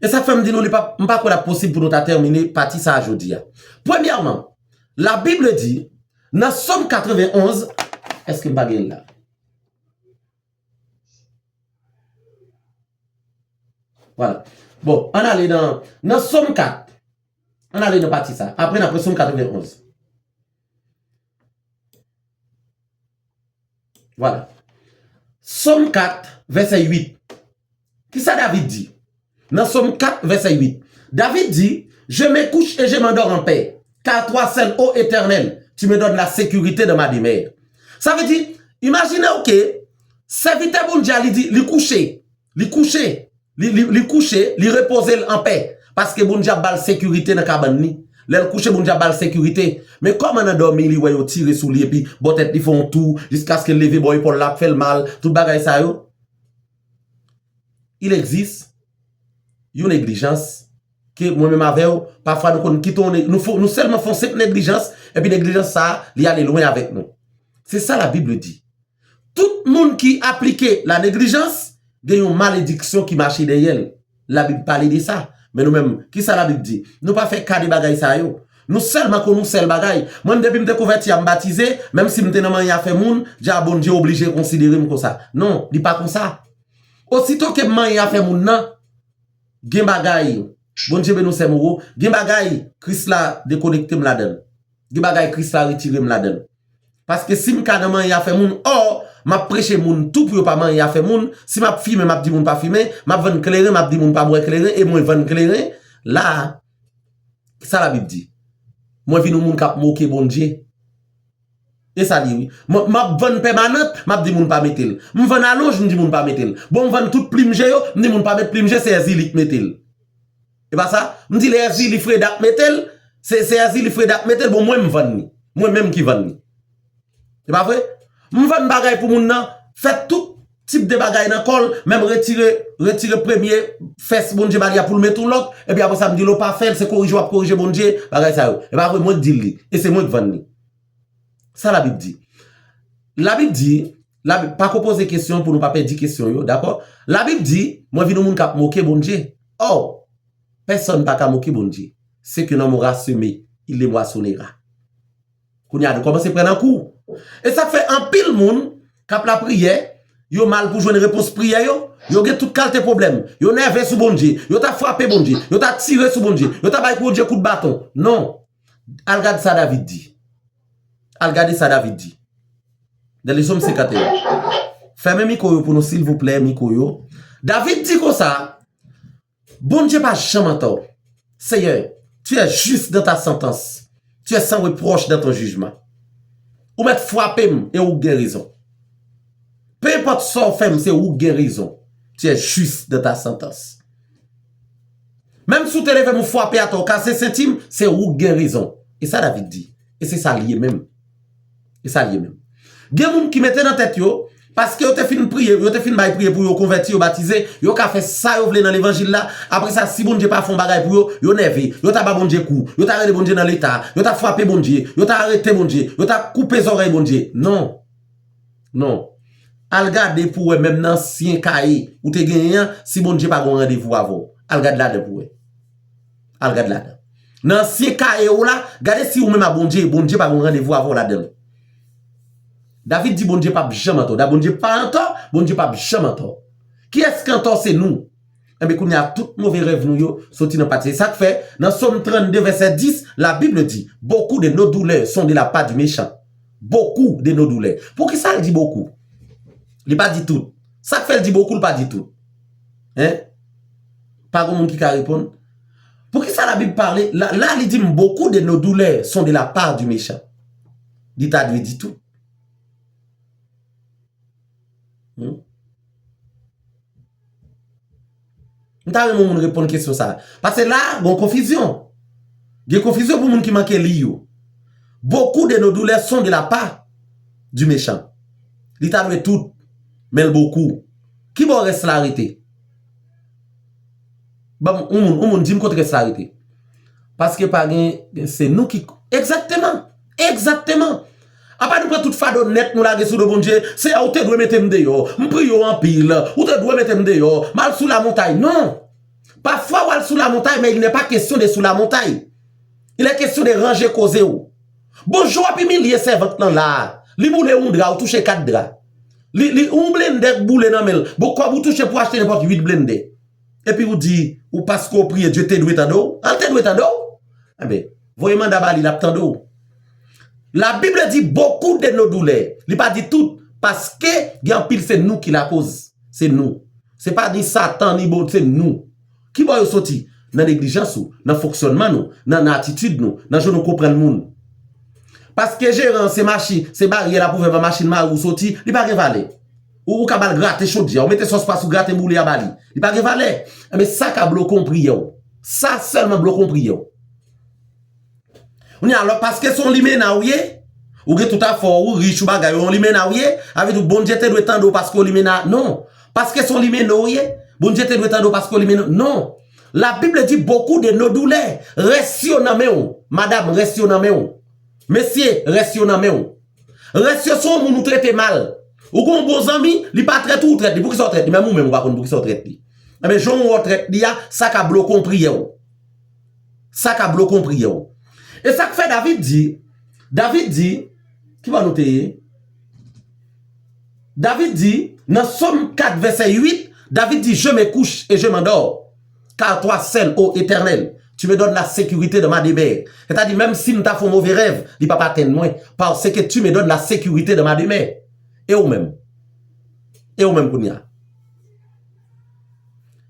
E sa k fè m di nou, li pa, m pa kwè l ap posib pou nou ta tèmine pati sa a jodi a. Premyèman, Labib di, nan Sòm katrevenonz, èske m pa gen l la? Vwala. Bon, ann ale nan, nan Sòm kat. Ann ale nan pati sa. Apre, n ap wè Sòm katrevenonz. Vwala. Sòm kat, vèsè uit. Kisa David di? Nan Sòm kat, vèsè uit. David di, je me couche et je m'endors en paix, car toi seul, ô Éternel, tu me donnes la sécurité dans ma demeure. Sa vle di, imajine w ke sèvitè Bondye a, li di, li kouche. Li kouche. Li, li, li kouche, li repoze l anpè. Paske Bondye ap ba l sekirite nan kabann li. Lè l kouche, Bondye ap ba l sekirite. Men kòman nan dòmi, li wè yo tire sou li, epi bò tèt li fè yon tou, jiskaske l leve bò epòl la ap fè l mal, tout bagay sa yo? Il existe yon neglijans ke mwen menm avè w, pafwa nou konn kite yon ne-, nou fon, nou sèlman fè yon senp neglijans, epi neglijans sa a, li ale lwen avèk nou. Se sa Labib di. Tout moun ki aplike la neglijans, gen yon malediksyon ki mache dèyè l. Labib pale de sa. Men nou menm, kisa Labib di? Nou pa fè ka de bagay sa yo. Nou sèlman konn yon sèl bagay. Mwen, depi m te konvèti a, m batize, menm si m te nan manyen afè moun, dja Bondye oblije konsidere m konsa. Non, li pa konsa. Osito ke m manyen afè moun nan, gen bagay, Bondye beni w sè m, gen bagay Kris la dekonekte m ladan l. Gen bagay Kris la retire m ladan l. Paske si m ka nan manyen afè moun, ò, m ap preche moun tou pou yo pa manyen afè moun, si m ap fimen, m ap di moun pa fimen, m ap vann kleren, m ap di moun pa bwè kleren, e mwen vann kleren, la, sa Labib di? Mwen vin yon moun k ap moke Bondye. E sa l ye, wi. M, m ap vann pèmanant, m ap di moun pa mete l. M vann alonj, m di moun pa mete l. Bon, m vann tout plim je yo, m di moun pa met plim je, se Èzili k mete l. E pa sa? M di lè Èzili Freda k mete l, se, se Èzili Freda k mete l, bon, mwen m vann li. Mwen menm ki vann li. E pa vre? M vann bagay pou moun nan, fè tout tip de bagay nan kò l, menm retire, retire premye fès Bondye ba li a pou l met yon lòt, epi apre sa m di l ou pa fè l, se korije w ap korije Bondye, bagay sa yo. E pa vre, mwen k di l li, e se mwen k vann li. Sa Labib di? Labib di, Labib, pa ko poze kesyon pou nou pa pèdi kesyon yo, dakò? Labib di, mwen vin yon moun k ap moke Bondye. Ò, pèsonn pa ka moke Bondye. Ce qu'un homme aura semé, il le moissonnera. Kounye a, nou kòmanse pran nan kou. E sa k fè anpil moun k ap lapriyè, yo mal pou jwenn repons priyè yo, yo gen tout kalte pwoblèm, yo nève sou Bondye, yo ta frape Bondye, yo ta tire sou Bondye, yo ta bay Bondye kout baton. Non. Al gad sa David di. Al gade sa David di. Nan Sòm senkant e yon. Fèmen mikwo yo pou nou, silvouplè, mikwo yo. David di konsa, Bondye pa janm antò. Seyè, tu es juste dans ta sentence. Tu es sans reproche dans ton jugement. Ou mèt frape m e ou gen rezon. Pe enpòt sa w fè m, se ou k gen rezon. Tu es juste dans ta sentence. Menm si w te leve m, ou frape atè, ou kase senti m, se ou k gen rezon. E sa David di. E se sa l ye menm. E sa l ye menm. Gen moun ki mete nan tèt yo, paske yo te fin priye, yo te fin bay priye pou yo konvèti, yo batize, yo ka fè sa yo vle nan levanjil la. Apre sa, si Bondye pa fè yon bagay pou yo, yo nève, yo ta ba Bondye kou, yo ta rele Bondye nan leta, yo ta frape Bondye, yo ta arete Bondye, yo ta koupe zòrèy Bondye. Non. Non. Al gade pou wè menm nan ansyen kaye ou te genyen an, si Bondye pa gen yon randevou avè w. Al gad ladan pou wè. Al gad ladan. Nan ansyen kaye w la, gade si ou menm a Bondye, Bondye pa gen yon randevou avè w ladan l. David di Bondye p ap janm antò. Da Bondye pa antò, Bondye p ap janm antò. Kiyès ki antò? Se nou. Enben, kounye a, tout move rèv nou yo soti nan pati. Se sa k fè, nan Sòm trannde, vèsè dis, la Bible dit, beaucoup de nos douleurs sont de la part du méchant. Beaucoup de nos douleurs. Poukisa l di beaucoup? Li pa di tout. Sa k fè l di beaucoup, l pa di tout? Hein? Pa gen moun ki ka reponn. Poukisa Labib pale, la, la li di m, beaucoup de nos douleurs sont de la part du méchant. Li ta dwe di tout. Hmm? M ta renmen moun reponn kesyon sa a. Paske la, gon konfizyon. Gen konfizyon pou moun ki manke li yo. Beaucoup de nos douleurs sont de la part du méchant. Li ta dwe tout, men l beaucoup. Ki bò rès la rete? Ban m, yon moun, yon moun di m kote rès la rete. Paske pa gen, se nou ki, egzakteman, egzakteman. Apa nou pran tout fado nèt nou lage sou do Bondye, Seyè, ou te dwe mete m deyò, m priye w anpil, ou te dwe mete m deyò, m al sou lamontay. Non. Pafwa w al sou lamontay, men il n'est pas question de sou lamontay. Il est question de ranje koze w. Bon, jan w ap imilye sèvant lan la a, li boule yon dra, ou touche kat dra. Li, li, yon blendè k boule nan men l. Bon, kòb ou touche pou achte nenpòt uit blendè. Epi ou di, ou paske w priye, Dye te dwe tande w? Al te dwe tande w? Enben, voye manda ba li, l ap tande w. La Bible dit beaucoup de nos douleurs. Li pa di tout, paske gen anpil se nou ki lakoz. Se nou. Se pa ni Satan, ni Bon, se nou. Ki bò yo soti? Nan neglijans ou, nan fonksyònman nou, nan, nan atitid nou, nan jan nou konprann moun. Paske jeran se machi, se baryè la pou fè machin mari w soti, li pa gen valè. Ou, ou ka ba l grate chodyè, ou mete sòs pas ou grate boule a ba li. Li pa gen valè. Enben, sa ka bloke yon priyè w. Sa sèlman bloke yon priyè w. Kounye a, alò, paske se yon limena w ye, ou gen tout afè w, ou rich, ou bagay, yon limena w ye, sa vle di Bondye te dwe tande w paske w limena. Non. Paske se yon limena w ye, Bondye te dwe tande w paske w limena. Non. La Bible dit beaucoup de nos douleurs. Rès yo nan men w. Madanm, rès yo nan men w. Mesye, rès yo nan men w. Rès yo se yon moun ou trete mal. Ou gen yon bon zanmi, li pa trèt ou, ou trèt li. Poukisa w trèt li? Menm ou menm ou pa konn poukisa w trèt li. Enben, jan w wè w trèt li a, sa ka bloke yon priyè w. Sa ka bloke yon priyè w. E sa k fè David di, David di, ki bò nou te ye? David di, nan Sòm kat vèsè uit, David di, je me couche et je m'endors, car toi seul, ô Éternel, tu me donnes la sécurité dans ma demeure. Sètadi, menm si m ta fè yon move rèv, li p ap atenn mwen, parce que tu me donnes la sécurité dans ma demeure. E ou menm? E ou menm kounye a?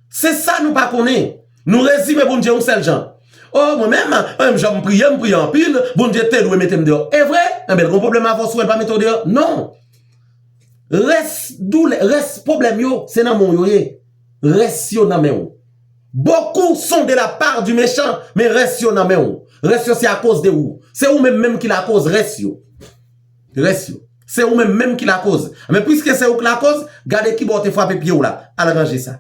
Se sa nou pa konnen. Nou rezime Bondye yon sèl jan. O, mwen menm, menm jan m priye, m priye anpil, Bondye te dwe mete m deyò. E vre? Enben, l gen pwoblèm avè w si w wè l pa mete w deyò? Non. Rès doulè, rès pwoblèm yo, se nan men w yo ye. Rès yo nan men w. Beaucoup sont de la part du méchant, men rès yo nan men w. Rès yo se akoz de ou. Se ou menm menm ki lakoz rès yo. Rès yo. Se ou menm menm ki lakoz. Men piske se ou k lakoz, gade kibò w te frape pye w la. Al ranje sa.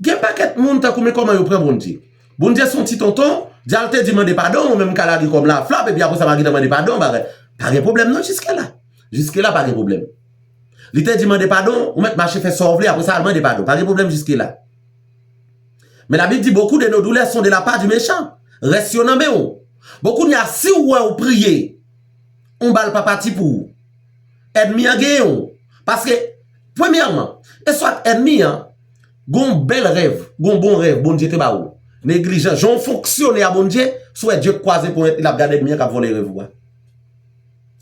Gen pakèt moun tankou men kòman yo pran Bondye. Bondye se yon ti tonton, di al te di mande padon, ou menm ka lage kòm laflap, epi apre sa pa gentan mande padon, bagay. Pa gen pwoblèm non jiske la. Jiske la pa gen pwoblèm. Li te di mande padon, ou mèt mache fè sa w vle, apre sa al mande padon. Pa gen pwoblèm jiske la. Men Labib di, beaucoup de nos douleurs sont de la part du méchant. Rès yo nan men w. Bon, kounye a, si w wè w priye, yon bal pa pati pou ou. Ènmi an genyen w. Paske, premyèman, e swat ènmi an, gon bèl rèv, gon bon rèv Bondye te ba ou. Neglijan, jan w fonksyone a Bondye, si w wè Dye kwaze ponyèt li, l ap gade ènmi an k ap vòlè rèv ou a.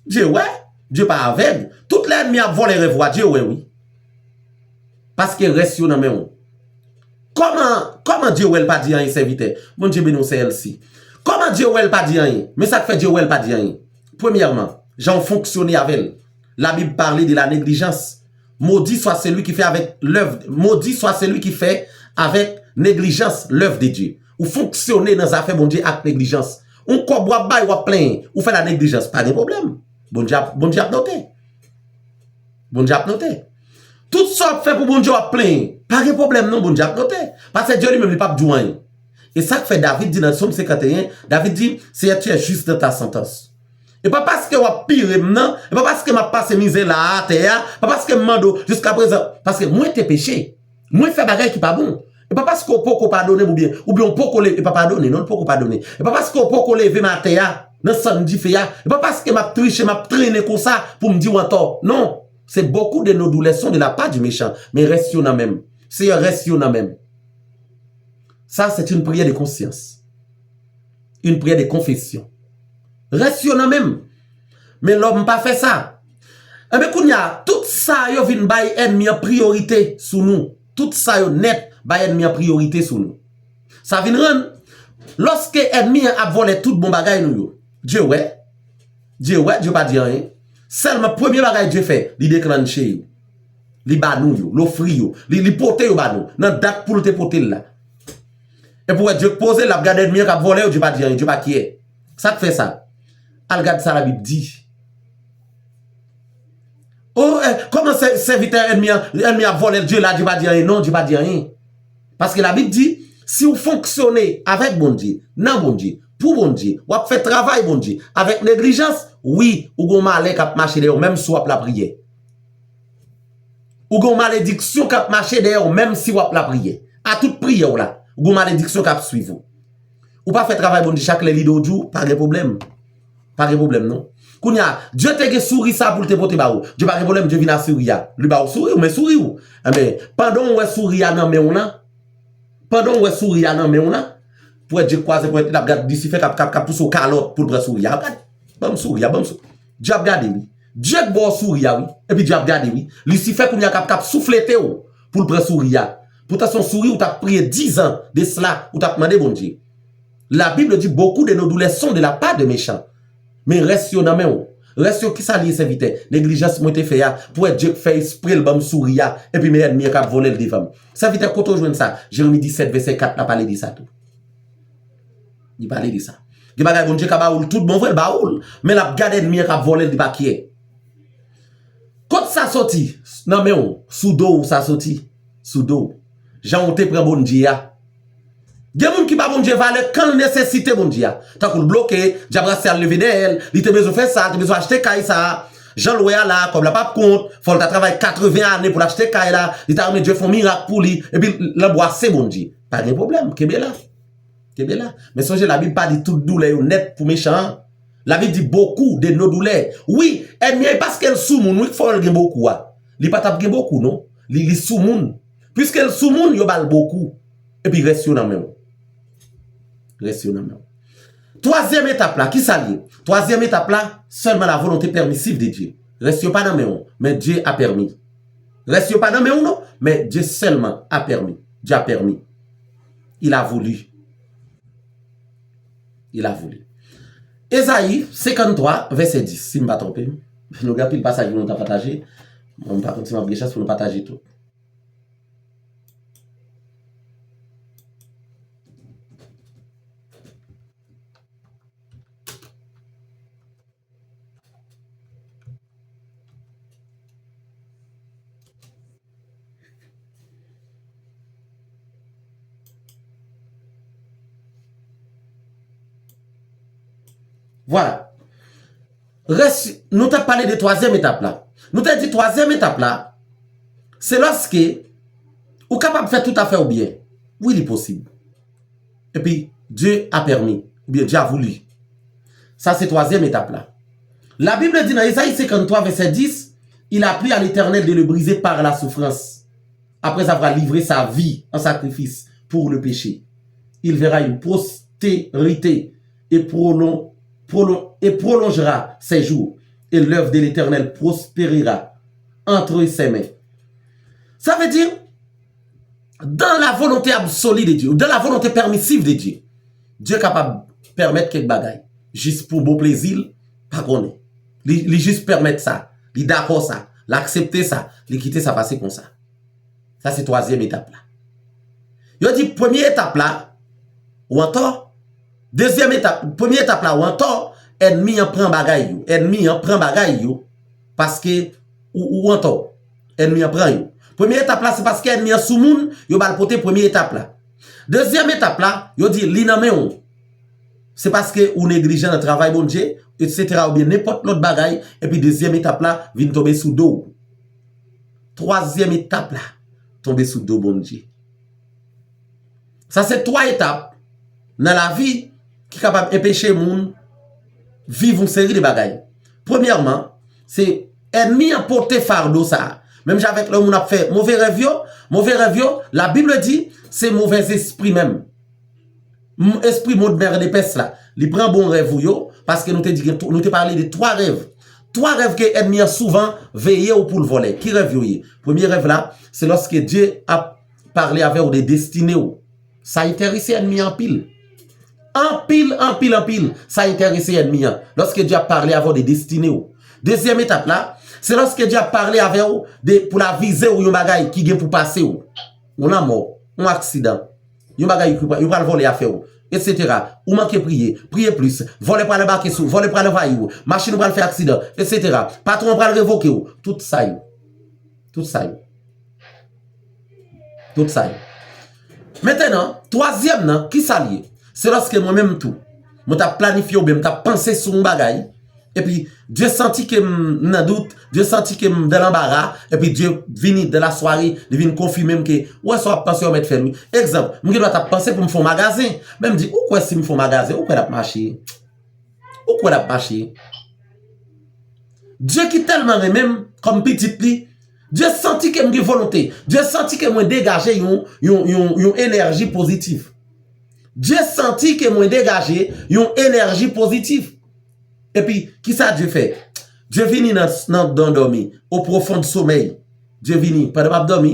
Dye wè, Dye pa avèg. Tout lè ènmi ap vòlè rèv ou a, Dye wè wi. Paske rès yo nan men w. Kòman, kòman Dye wè l pa di anyen, sèvitè? Bondye beni w, sè Elsie. Kòman Dye wè l pa di anyen? Men sa k fè Dye wè l pa di anyen. Premyèman, jan w fonksyone avè l. Labib pale de la negligence. Maudit soit celui qui fait avec l'œuvre, maudit soit celui qui fait avec négligence l'œuvre de Dieu. Ou fonksyone nan zafè Bondye ak neglijans. Yon kòb w ap bay, w ap plenyen. Ou fè la neglijans, pa gen pwoblèm. Bondye ap, Bondye ap note. Bondye ap note. Tout sa w ap fè pou Bondye, w ap plenyen. Pa gen pwoblèm non, Bondye ap note. Paske Dye li menm, li p ap di w anyen. E sa k fè David di nan Sòm senkanteyen, David di, Seigneur, tu es juste dans ta sentence. E pa paske w ap pire m nan, e pa paske m ap pase mizè la a atè a, pa paske m mande w jiskaprezan, paske mwen te peche. Mwen fè bagay ki pa bon. E pa paske w poko padone m oubyen, oubyen w poko leve, e pa padone, non, l poko padone. E pa paske w poko leve m atè a, nan sann dife a, e pa paske m ap triche, m ap trennen konsa pou m di w antò. Non, c'est beaucoup de nos douleurs sont de la part du méchant, men rès yo nan men m. Seyè, rès yo nan men m. Ça, c'est une prière de conscience. Une prière de confession. Rès yo nan men m. Men lòm pa fè sa. Enben, kounye a, tout sa yo vin bay ènmi an priyorite sou nou. Tout sa yo nèt bay ènmi an priyorite sou nou. Sa vin rann, lòske ènmi an ap vòlè tout bon bagay nou yo, Dye wè. Dye wè, Dye pa di anyen. Sèlman premye bagay Dye fè, li deklanche yo. Li ba nou yo, l ofri yo. Li, li pote yo ba nou, nan dat pou l te pote l la. Epi w wè Dye k poze, l ap gade ènmi an k ap vòlè yo, Dye pa di anyen, Dye pa kyè. Sa k fè sa? Al gad sa Labib di. O, eh, kòman sè, sèvitè ènmi an, ènmi ap vòlè l, Dye la, Dye pa di anyen? Non, Dye pa di anyen. Paske Labib di, si w fonksyone avèk Bondye, nan Bondye, pou Bondye, w ap fè travay Bondye, avèk neglijans, wi, ou gon malè k ap mache dèyè w, menm si w ap lapriyè. Ou gon malediksyon k ap mache dèyè w, menm si w ap lapriyè. A tout priyè w la, ou gon malediksyon k ap swiv ou. Ou pa fè travay Bondye chak lè lide w di w, pa gen pwoblèm. Pa gen pwoblèm, non. Kounye a, Dye te gen souri sa pou l te pote ba ou. Dye pa gen pwoblèm, Dye vin a souri a. Li ba ou souri, ou men souri ou. Enben, pandan w wè souri a nan men w lan, pandan w wè souri a nan men w lan, pou wè Dye kwaze pou l ap gad Lisifè k ap, k ap, k ap pouse w kalòt pou l pran souri a. Gad, ban m souri a, ban m souri. Dye ap gade, wi. Dye k ba w souri a, wi. Epi Dye ap gade, wi. Lisifè kounye a k ap, k ap souflete w pou l pran souri a. Poutan se yon souri ou t ap priye dizan de sela, ou t ap mande Bondye. La Bible dit, beaucoup de nos douleurs sont de la part de méchants. Men rès yo nan men w. Rès yo, kisa l ye, sèvitè? Neglijans mwen te fè a, pou wè Dye k fè espre l ban m souri a, epi men ènmi an k ap vòlè l devan m. Sèvitè, kote w jwenn sa? Jeremi disèt, vèsè kat la pale de sa tou. Li pale de sa. Gen bagay Bondye ka ba ou l tout bon vre, l ba ou l. Men l ap gade ènmi an k ap vòlè l, li pa kyè. Kot sa soti? Nan men w, sou do w sa soti. Sou do w. Jan w te pran Bondye a. Gen moun ki ba Bondye valè kan l nesesite Bondye a. Tankou l bloke, dyab rasyal leve dèyè l, li te bezwen fè sa, te bezwen achte kay sa. Jan l wè a la, kòb la p ap kont, fò l ta travay katreven ane pou l achte kay la, li ta renmen Dye fè yon mirak pou li, epi l anbwase Bondye. Pa gen pwoblèm, kenbe la. Kenbe la. Men sonje, Labib pa di tout doulè yo nèt pou mechan an. Labib di, beaucoup de nos douleurs. Wi, ènmi an, e paske l sou moun, wi, k fè l gen bokou a. Li pa t ap gen bokou, non. Li, li sou moun. Piske l sou moun, yo ba l bokou. Epi rès yo nan men w. Rès yo nan men w. Twazyèm etap la, ki sa l ye? Twazyèm etap la, seulement la volonté permissive de Dieu. Rès yo pa nan men w, men Dieu a permis. Rès yo pa nan men w non, men Dieu seulement a permis. Dieu a permis. Il a voulu. Il a voulu. Ezayi senkanntwa, vèsè dis, si m pa twonpe m. Nou gen anpil pasaj pou nou ta pataje. Mwen, m pa konn si m ap gen chans pou nou pataje tout. Vwala. Rès, nou t ap pale de twazyèm etap la. Nou te di twazyèm etap la, se lòske ou kapab fè tout afè w byen. Wi, li posib. Epi, Dieu a permis, oubyen Dieu a voulu. Sa se twazyèm etap la. La Bible dit dans Ésaïe cinquante-trois, verset dix, il a plu à l'Éternel de le briser par la souffrance, après avoir livré sa vie en sacrifice pour le péché. Il verra une postérité et, prolon- prolon- et prolongera ses jours, et l'œuvre de l'Éternel prospérera entre ses mains. Sa vle di, dans la volonté absolue de Dieu, dans la volonté permissive de Dieu, Dieu kapab pèmèt kèk bagay, jis pou bon plezi l, pa konnen. Li, li jis pèmèt sa, li dakò sa, l aksepte sa, li kite sa pase konsa. Sa se twazyèm etap la. Yo di premye etap la, ou antò. Dezyèm etap, premye etap la, ou antò, ènmi an pran bagay yo. Ènmi an pran bagay yo, paske ou, ou antò. Ènmi an pran yo. Premye etap la, se paske ènmi an sou moun, yo ba l pote premye etap la. Dezyèm etap la, yo di li nan men w. Se paske ou neglijan nan travay Bondye, etsetera, oubyen nenpòt lòt bagay, epi dezyèm etap la vin tonbe sou do w. Twazyèm etap la, tonbe sou do Bondye. Sa se twa etap nan lavi ki kapab enpeche moun viv yon seri de bagay. Premyèman, se ènmi an pote fado sa a. Menm jan avèk lè yon moun ap fè move rèv yo, move rèv yo, la Bible di, se movèzespri menm. M- espri mond mèr de pès la, li pran bon rèv ou yo, paske nou te di gen tw- nou te pale de twa rèv. Twa rèv ke ènmi an souvan veye w pou l vòlè. Ki rèv yo ye? Premye rèv la, se lòske Dye ap pale avè w de destine w. Sa enterese ènmi an anpil. Anpil, anpil, anpil, sa enterese ènmi an. Lòske Dye ap pale avè w de destine w. Dezyèm etap la, se lòske Dye ap pale avè w de pou l avize w yon bagay ki gen pou pase w. Yon lanmò, yon aksidan, yon bagay yo pral, yo pral vòlè afè w, etsetera. Ou manke priye, priye plis. Vòlè pral anbake sou, vòlè pral anvayi w. Machin ou pral fè aksidan, etsetera. Patwon an pral revoke w. Tout sa yo. Tout sa yo. Tout sa yo. Mentenan, twazyèm nan, ki sa l ye? Se lòske mwen menm tou, mwen t ap planifye oubyen m t ap panse sou yon bagay, epi Dye santi ke m nan dout, Dye santi ke m dans l'embarras, epi Dye vini dans la soirée, li vin konfime m ke, ou wè sa w ap panse, w mèt fè l wi. Egzanp, m gen dwa t ap panse pou m fè yon magazen, men m di, ou kwè si m fè yon magazen, ou kwè l ap mache? Ou kwè l ap mache? Dye ki tèlman renmen m kòm pitit li, Dye santi ke m gen volonte, Dye santi ke mwen degaje yon, yon, yon, yon enèji pozitif. Dye santi ke mwen degaje yon enèji pozitif. Epi, kisa Dye fè? Dye vini nan, nan, nan dòmi, au profond sommeil. Dye vini, pandan m ap dòmi,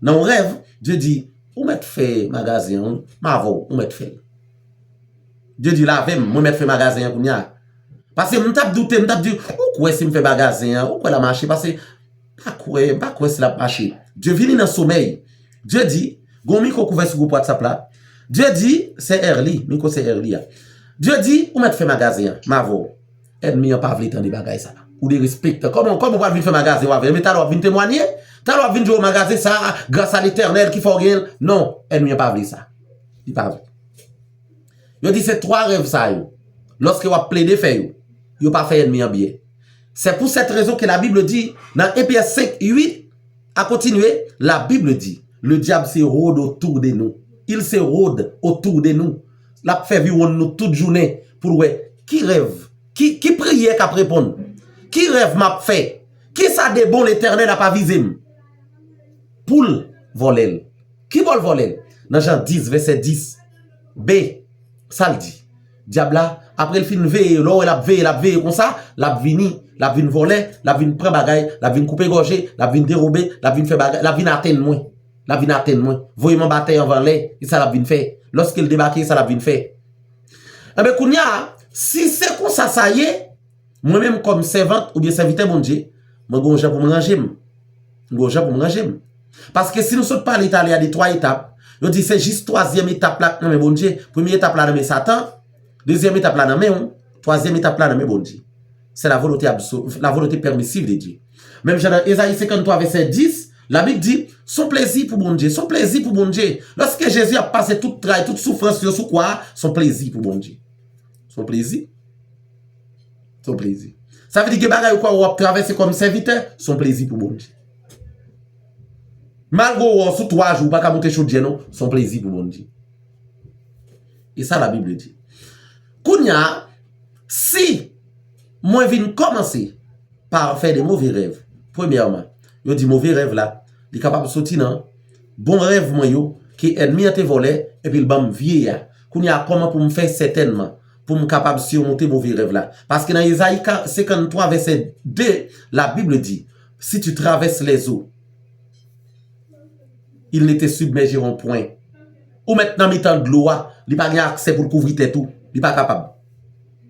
nan yon rèv, Dye di, ou mèt fè magazen an, m avè w, ou mèt fè l. Dye di, lave m, mwen mèt fè magazen an kounye a. Paske m t ap doute, m t ap di, ou kwè si m fè magazen an, ou kwè l ap mache, paske pa kwè, m pa kwè si l ap mache. Dye vini nan somèy. Dye di, gon mikwo k ouvè sou gwoup WhatsApp la. Dye di, sè Erly, mikwo sè Erly a. Dye di, ou mèt fè magazen an, m avè w. Ènmi an pa vle tande bagay sa. Ou derespektan. Kòman, kòman w pral vin fè magazen w avè l? Men talè w ap vin temwanye? Talè w ap vin di w magazen sa, gras a Letènèl ki fè w genyen l? Non, ènmi an pa vle sa. Li pa vle. Yo di se twa rèv sa yo. Lòske w ap plede fè yo, yo pa fè ènmi an byen. C'est pour cette raison que la Bible dit, dans un Pierre cinq, huit, à continuer, la Bible dit, le diable se rôde autour de nous. Il se rôde autour de nous. L ap fè viwonn nou tout jounen pou l wè ki rèv, ki, ki priyè k ap reponn, ki rèv m ap fè, kisa de bon Letènèl ap avize m. pou l vòlè l. Kibò l vòlè l? Nan Jan dis, vèsè dis B, sa l di? Dyab la, apre l fin veye, lè w wè l ap veye, l ap veye konsa, l ap vini, l ap vin vòlè, l ap vin pran bagay, l ap vin koupe gòje, l ap vin dewobe, l ap vin fè bagay, l ap vin atenn mwen. L ap vin atenn mwen. Voye m anba tè anvan lè, e sa l ap vin fè. Lòske l debake, e sa l ap vin fè. Enben, kounye a, si se konsa sa ye, mwen menm kòm sèvant oubyen sèvitè Bondye, mwen gen yon jan pou m ranje m. Mwen gen yon jan pou m ranje m. Paske si nou sot pale talè a de twa etap, yo di se jis twazyèm etap la k nan men Bondye. Premye etap la nan men Satan, dezyèm etap la nan men w, twazyèm etap la nan men Bondye. C'est la volonté absolue, la volonté permissive de Dieu. Menm jan nan Ezayi senkanntwa vèsè dis, Labib di, se yon plezi pou Bondye, se yon plezi pou Bondye. Lòske Jezi ap pase tout tray, tout soufrans yo sou kwa a, se yon plezi pou Bondye. Se yon plezi. Se yon plezi. Sa vle di gen bagay ou kwè w ap travèse kòm sèvitè, se yon plezi pou Bondye. Malgre w wè w sou twa jou, ou pa ka moute chodyè non, se yon plezi pou Bondye. E sa Labib di. Kounye a, si mwen vin kòmanse pa fè de move rèv, premyèman, yo di move rèv la, li kapab soti nan bon rèv mwen yo ke ènmi an te vòlè epi l ban m vye a. Kounye a, kòman pou m fè sètènman pou m kapab simonte move rèv la? Paske nan Ezayi ka-, senkanntwa vèsè de, Labib di, si tu traverses les eaux, ils ne te submergeront point. Ou mèt nan mitan dlo a, li pa gen aksè pou l kouvri tèt ou. Li pa kapab.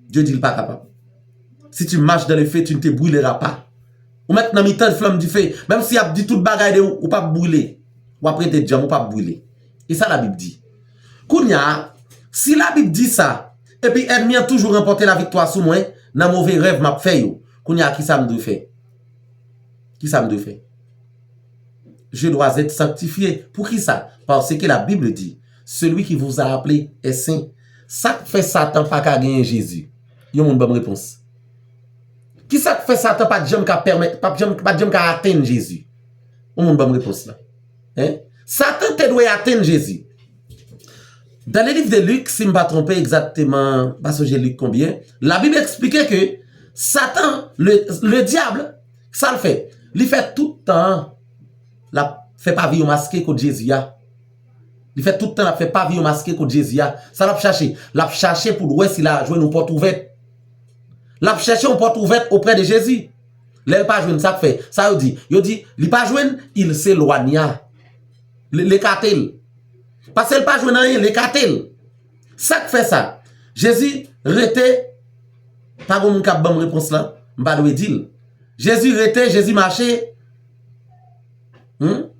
Dye di l pa kapab. Si tu marches dans le feu, tu ne te brûleras pas. Ou mèt nan mitan flanm dife. Menm si y ap di tout bagay de ou, ou p ap brile. W ap rete djanm, ou p ap brile. E sa Labib di. Kounye a, si Labib di sa, epi ènmi an toujou ranpòte laviktwa sou mwen, nan move rèv m ap fè yo, kounye a, kisa m dwe fè? Kisa m dwe fè? Je dois être sanctifié. Poukisa? Parce que la Bible dit, celui qui vous a appelé est saint. Sa k fè Satan pa ka genyen Jezi? Yon moun ban m repons. Kisa k fè Satan pa t janm ka pèmèt, pa t janm, pa t janm ka atenn Jezi? Yon moun ban m repons la. Hein? Satan te dwe atenn Jezi. Dans le livre de Luc, si m pa twonpe egzakteman, m pa sonje Lik konbyen, Labib eksplike ke Satan, le, le diable, sa l fè? Li fè tout tan an, l ap fè paviyon maske kot Jezi a. Li fè tout tan l ap fè paviyon maske kot Jezi a. Sa l ap chache? L ap chache pou l wè si l a jwenn yon pòt ouvèt. L ap chèche yon pòt ouvèt oprè de Jezi. Lè l pa jwenn, sa k fè? Sa yo di? Yo di, li pa jwenn, il s'éloigna. L, l ekate l. Paske l pa jwenn anyen, l ekate l. Sa k fè sa? Jezi rete, pa gen moun k ap ban m repons lan, m pa dwe di l. Jezi rete, Jezi mache. Hmm?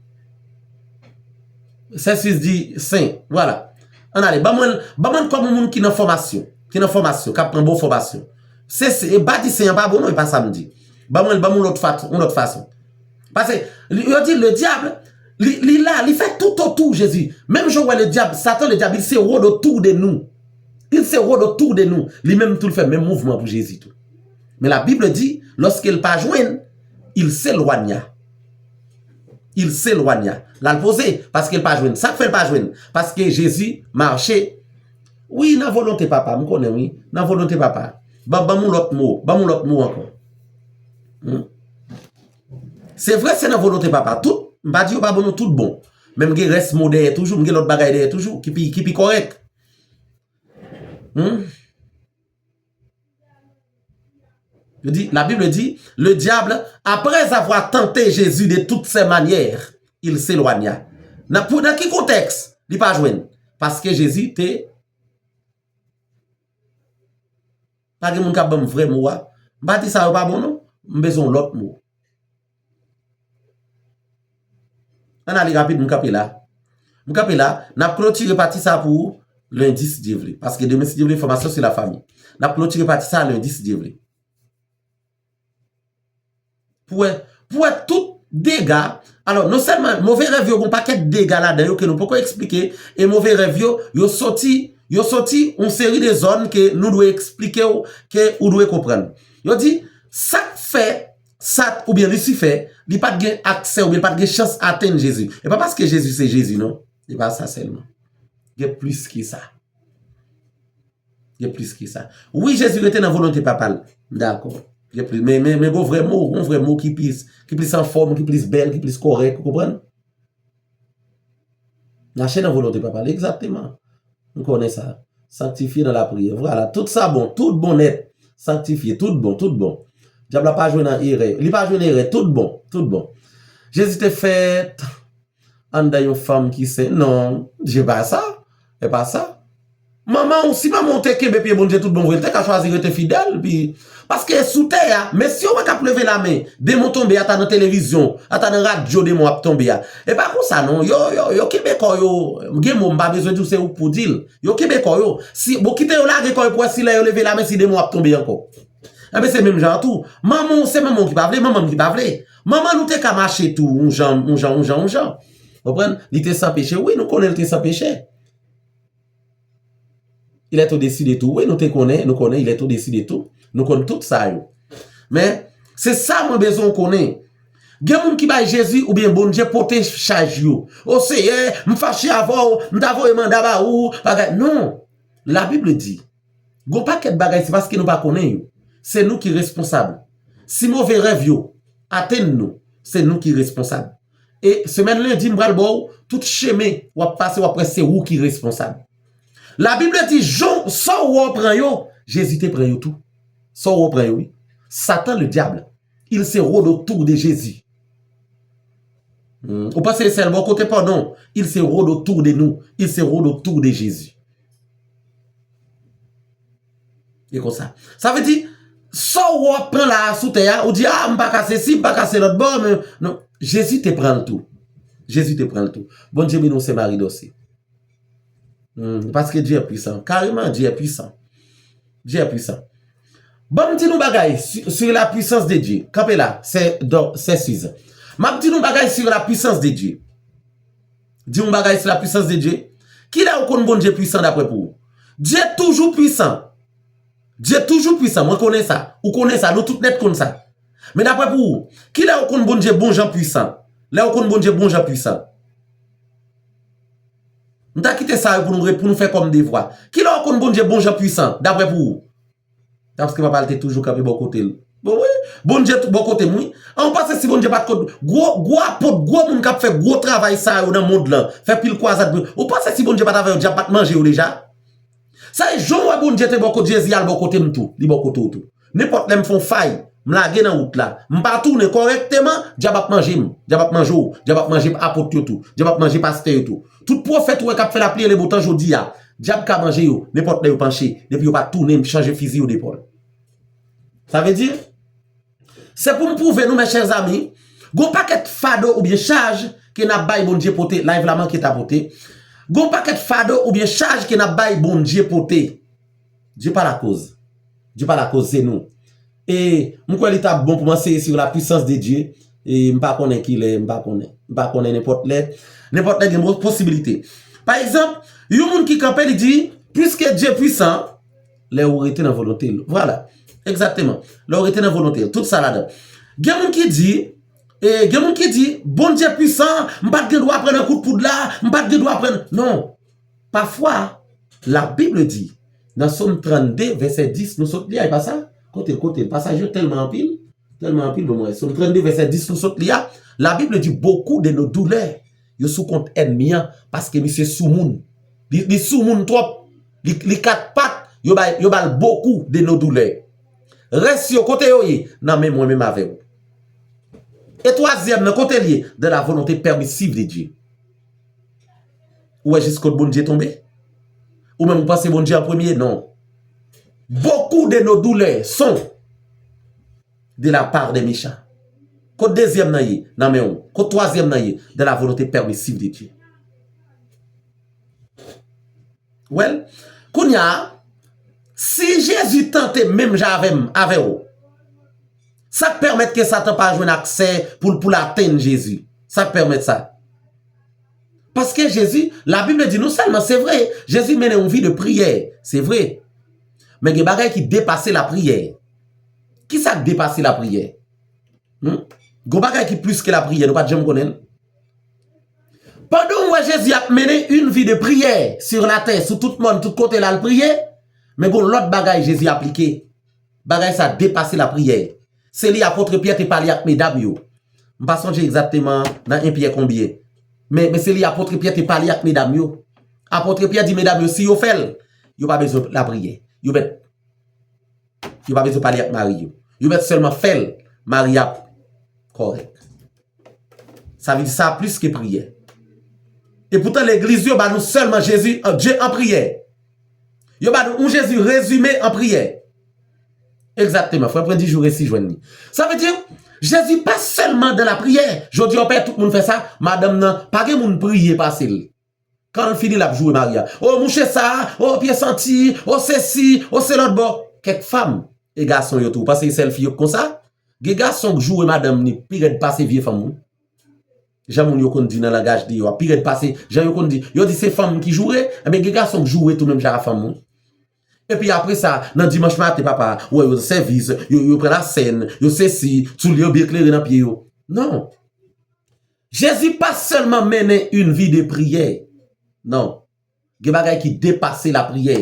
Sèsis di sen, vwala. Ann ale, ban mwen, ban mwen kòm yon moun ki nan fòmasyon, ki nan fòmasyon, k ap pran bon fòmasyon. Se, se, e pa di sen an pa bon non, e pa sa m di. Ban mwen, ban mwen yon lòt fa-, yon lòt fason. Paske, li, yo di, le diable, li, li la, li fè tout otou Jezi. Menm jan w wè le diable, Satan, le diable, il se rôde autour de nous. Il se rôde autour de nous. Li menm tou, l fè menm mouvman pou Jezi tou. Men la Bible di, lòske l pa jwenn, il s'éloigna. Il s'éloigna. L al poze, paske l pa jwenn. Sa k fè l pa jwenn? Paske Jezi mache. Wi, nan volonte Papa, m konnen wi. Nan volonte Papa. Ban, ban m yon lòt mo, ban m yon lòt mo ankò. Hmm? Se vre, se nan volonte Papa. Tout, m pa di yo pa bon, non, tout bon. Men m gen rès mo dèyè toujou, m gen lòt bagay dèyè toujou, ki pi, ki pi kòrèk. Hmm? Yo di, la Bible dit, le diable, après avoir tenté Jésus de toutes ses manières, il s'éloigna. Nan, pou, nan ki kontèks li pa jwenn? Paske Jezi te, pa gen moun k ap ban m vrè mo a. M pa di sa yo pa bon non. M bezwen yon lòt mo. Ann ale rapid, m kanpe la. M kanpe la, n ap klotire pati sa pou lendi si Dye vle. Paske demen si Dye vle, fòmasyon se la fami. N ap klotire pati sa lendi si Dye vle. Pou wè, pou wè tout dega. Alò, non sèlman move rèv yo gon pakèt dega ladan yo ke nou poko eksplike, e move rèv yo, yo soti, yo soti yon seri de zòn ke nou dwe eksplike w, ke ou dwe konprann. Yo di, sa k fè Sat oubyen Lisifè, li pa t gen aksè oubyen li pa t gen chans atenn Jezi. E pa paske Jezi se Jezi, non. E pa sa sèlman. Gen plis ke sa. Gen plis ke sa. Wi, Jezi rete nan volonte Papa l. Dakò. Gen plis, men, men, men gon vrè mo, gon vrè mo ki plis, ki plis anfòm, ki plis bèl, ki plis kòrèk, ou konprann? Mache nan volonte Papa l, egzakteman. Nou konnen sa. Sanktifye nan lapriyè. Vwala, tout sa bon, tout bon nèt. Sanktifye, tout bon, tout bon. Dyab la pa jwenn nan erè. Li pa jwenn erè, tout bon, tout bon. Jezi te fèt anndan yon fanm ki sen. Non, se pa sa. Se pa sa. Manman w, si manman w te kenbe pye Bondye tout bon vre, li te ka chwazi rete fidèl, pi, paske sou tè a, mesye w wè k ap leve lamen, demon tonbe, ata nan televizyon, ata nan radyo demon ap tonbe a. E pa konsa non, yo, yo, yo kenbe kò yo, gen mo m pa bezwen di w se ou k pou di l. Yo kenbe kò yo. Si, bon, kite yo lage kò yo pou wè si lè yo leve lamen si demon ap tonbe ankò. Enben se menm jan an tou. Manman w se manman w ki pa vle, manman m ki pa vle. Manman nou te ka mache tou, yon jan, yon jan, yon jan, yon jan. Konprann? Li te san peche, wi, nou konnen l te san peche. Il est au-dessus de tout. Wi, nou te konnen, nou konnen, il est au-dessus de tout. Nou konn tout sa yo. Men, se sa mwen bezwen w konnen. Gen moun ki bay Jezi oubyen Bondye pote chaj yo. O Seyè, m fache avè w, m ta voye manda ba ou, bagay. Non. Labib di, gon pakèt bagay, se paske nou pa konnen yo. Se nou ki responsab. Si move rèv yo atenn nou, se nou ki responsab. E semèn lendi, m pral ba w tout chemen w ap pase, w ap wè se ou ki responsab. Labib di, jan sa w wè w pran yo, Jezi te pran yo tou. Sa w wè w pran yo, wi. Satan, le diable, il se rôde autour de Jésus. Hmm. Ou panse se sèl bò kote pa w, non. Il se rôde autour de nous. Il se rôde autour de Jésus. E konsa. Sa vle di, sa w ap pran la a sou tè a, ou di, a, m pa ka sesi, m pa ka se lòt bò, men, non, Jezi te pran l tou. Jezi te pran l tou. Bondye beni w, sè Marie Dorcé. Hmm, paske Dieu est puissant. Carrément, Dieu est puissant. Dieu est puissant. Ban m di nou bagay sur, sur la puissance de Dieu. Kanpe la, sè, sè Suze. M ap di nou bagay sur la puissance de Dieu. Di yon bagay sur la puissance de Dieu. Kilè ou konn Bondye pwisan daprè pou ou? Dieu toujou pwisan. Dieu toujou pwisan, mwen konnen sa. Ou konnen sa, nou tout nèt konn sa. Men daprè pou ou, kilè ou konn Bondye bon jan pwisan? Lè ou konn Bondye bon jan pwisan. M ta kite sa yo pou nou, pou nou fè kòm devwa. Kilè ou konn Bondye bon jan pwisan, daprè pou ou? Paske papa l te toujou kanpe bò kote l. Bon, wi. Bondye tou bò kote m, wi. An, ou panse si Bondye pa t kote, gwo, gwo apot, gwo moun k ap fè gwo travay sa yo nan mond lan, fè pil kwazad, ou panse si Bondye pa t avè yo, dyab pa t manje yo deja? Sa e jan w wè Bondye te bò kote Jezi a, l bò kote m tou, li bò kote w tou. Nenpòt lè m fè yon fay, m lage nan wout la, m pa tounen kòrèkteman, dyab ap manje m, dyab ap manje w, dyab ap manje apot yo tou, dyab ap manje pastè yo tou. Tout pwofèt ou wè k ap fè lapli e leboutan jodi a, dyab ka manje yo, nenpòt lè yo panche, depi yo pa tounen, chanje fizi yo depòl. Sa vle di, se pou m pwouve nou, mes chers amis, gon pakèt fado oubyen chaj ke n ap bay Bondye pote, live la manke ta pote. Gon pakèt fado oubyen chaj ke n ap bay Bondye pote. Dieu pas la cause. Dieu pas la cause, se nou. E m kwè li t ap bon pou m anseye sur la puissance de Dieu. E m pa konnen kilè, m pa konnen. M pa konnen nenpòt lè. Nenpòt lè gen mo-, posibilite. Pa egzanp, yon moun ki kanpe, li di, puisque Dieu puissant, lè ou rete nan volonte l. Vwala. Egzakteman. Lè ou rete nan volonte l. Tout sa ladan. Gen moun ki di, e, gen moun ki di, Bondye pwisan, m pa t gen dwa pran nan kout poud la, m pa t gen dwa pran. Non. Pafwa, Labib di, nan Sòm trannde, vèsè dis, nou sot li a, e pa sa? Kote l, kote l? Pasaj yo tèlman anpil, tèlman anpil, bon, mwen, Sòm trannde, vèsè dis, nou sot li a, Labib di, beaucoup de nos douleurs, yo sou kont ènmi an, paske misye soumoun. Li, li soumoun twòp. Li, li kat pat, yo bay, yo ba l beaucoup de nos douleurs. Rès yo, kote yo ye? Nan men mwen menm avè w. E twazyèm nan, kote l ye? Dans la volonté permissive de Dieu. Ou wè jis kot Bondye tonbe? Ou menm ou panse Bondye an premye? Non. Beaucoup de nos douleurs sont de la part des méchants. Kot dezyèm nan ye nan men w? Kot twazyèm nan ye? Dans la volonté permissive de Dieu. Well, kounye a, si Jezi tante menm jan avè m, avè w, sa k pèmèt ke Satan pa jwenn aksè pou l, pou l atenn Jezi? Sa k pèmèt sa? Paske Jezi, Labib di nou sèlman, se vre, Jezi mennen yon vi de priyè, se vre. Men gen bagay ki depase lapriyè. Kisa k depase lapriyè? Hmm? Gon bagay ki plis ke lapriyè, nou pa t janm konnen l? Pandan w wè Jezi ap mennen yon vi de priyè sur la terre, sou tout mòn, tout kote l al priye, men gon lòt bagay Jezi aplike. Bagay sa depase lapriyè. Se li apot Pyè te pale ak medam yo. M pa sonje egzakteman nan en Pyè konbyen. Men, men se li apot Pyè te pale ak medam yo. Apot Pyè di medam yo, si yo fè l, yo pa bezwen lapriyè. Yo mèt, yo pa bezwen pale ak mari yo. Yo mèt sèlman fè l, mari a ap kòrèk. Sa vle di sa plis ke priyè. E poutan legliz yo ba nou sèlman Jezi, Dye an priyè. Yo ba nou yon Jezi rezime an priyè. Egzakteman, frè Predi Jou resi jwenn li. Sa vle di, Jezi pa sèlman dan lapriyè. Jodi a, w pè tout moun fè sa, madanm nan, pa gen moun priye pase l. Kan l fini, l ap joure mari a. O mouche sa, o pye santi, o sesi, o se lòt bò. Kèk fanm e gason yo tou. Ou panse e sèl fi yo k konsa? Gen gason k joure madanm ni pi rèd pase vye fanm, wi. Jan moun yo konn di nan langaj deyò a, pi rèd pase, jan yo konn di, yo di se fanm ki joure, enben gen gason k joure tou menm jan a fanm, wi. Epi apre sa, nan dimanch maten, papa, ou wè yo nan sèvis, yo, yo pran lasèn, yo sesi, soulye yo byen klere nan pye yo. Non. Jezi pa sèlman mennen yon vi de priyè. Non. Gen bagay ki depase lapriyè.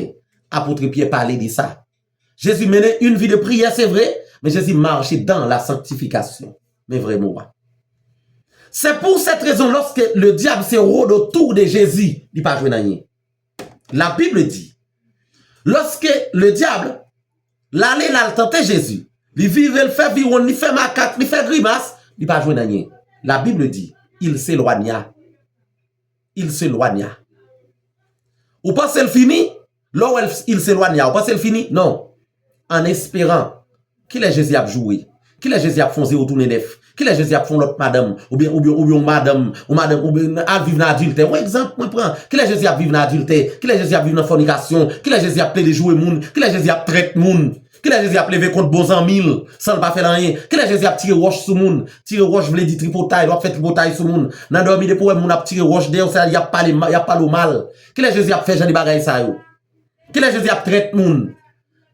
Apot Pyè pale de sa. Jezi mennen yon vi de priyè, se vre, men Jezi mache dan la sanktifikasyon. Men vrè mo a. C'est pour cette raison, lorsque le diable se rôde autour de Jésus, li pa jwenn anyen. La Bible dit, lorsque le diable l ale, l al tante Jezi, li vire, l fè viwonn, li fè makak, li fè grimas, li pa jwenn anyen. La Bible dit, il s'éloigna. Il s'éloigna. Ou panse l fini? Lè w wè l, il s'éloigna, ou panse l fini? Non. En espérant. Kilè Jezi ap joure? Kilè Jezi ap fè yon zewo tounen nèf? Kilè Jezi ap fè yon lòt madanm? Oubyen, oubyen, oubyen yon madanm, yon madanm, oubyen al viv nan adiltè. Yon egzanp, mwen pran. Kilè Jezi ap viv nan adiltè? Kilè Jezi ap viv nan fònikasyon? Kilè Jezi ap plede joure moun? Kilè Jezi ap trèt moun? Kilè Jezi ap leve kont bon zanmi l san l pa fè l anyen? Kilè Jezi ap tire wòch sou moun? Tire wòch vle di tripotay, l ap fè tripotay sou moun. Nan dòmi, depi w wè moun ap tire wòch dèyè w, se la y ap pale, y ap pale w mal. Kilè Jezi ap fè jan de bagay sa yo? Kilè Jezi ap trèt moun?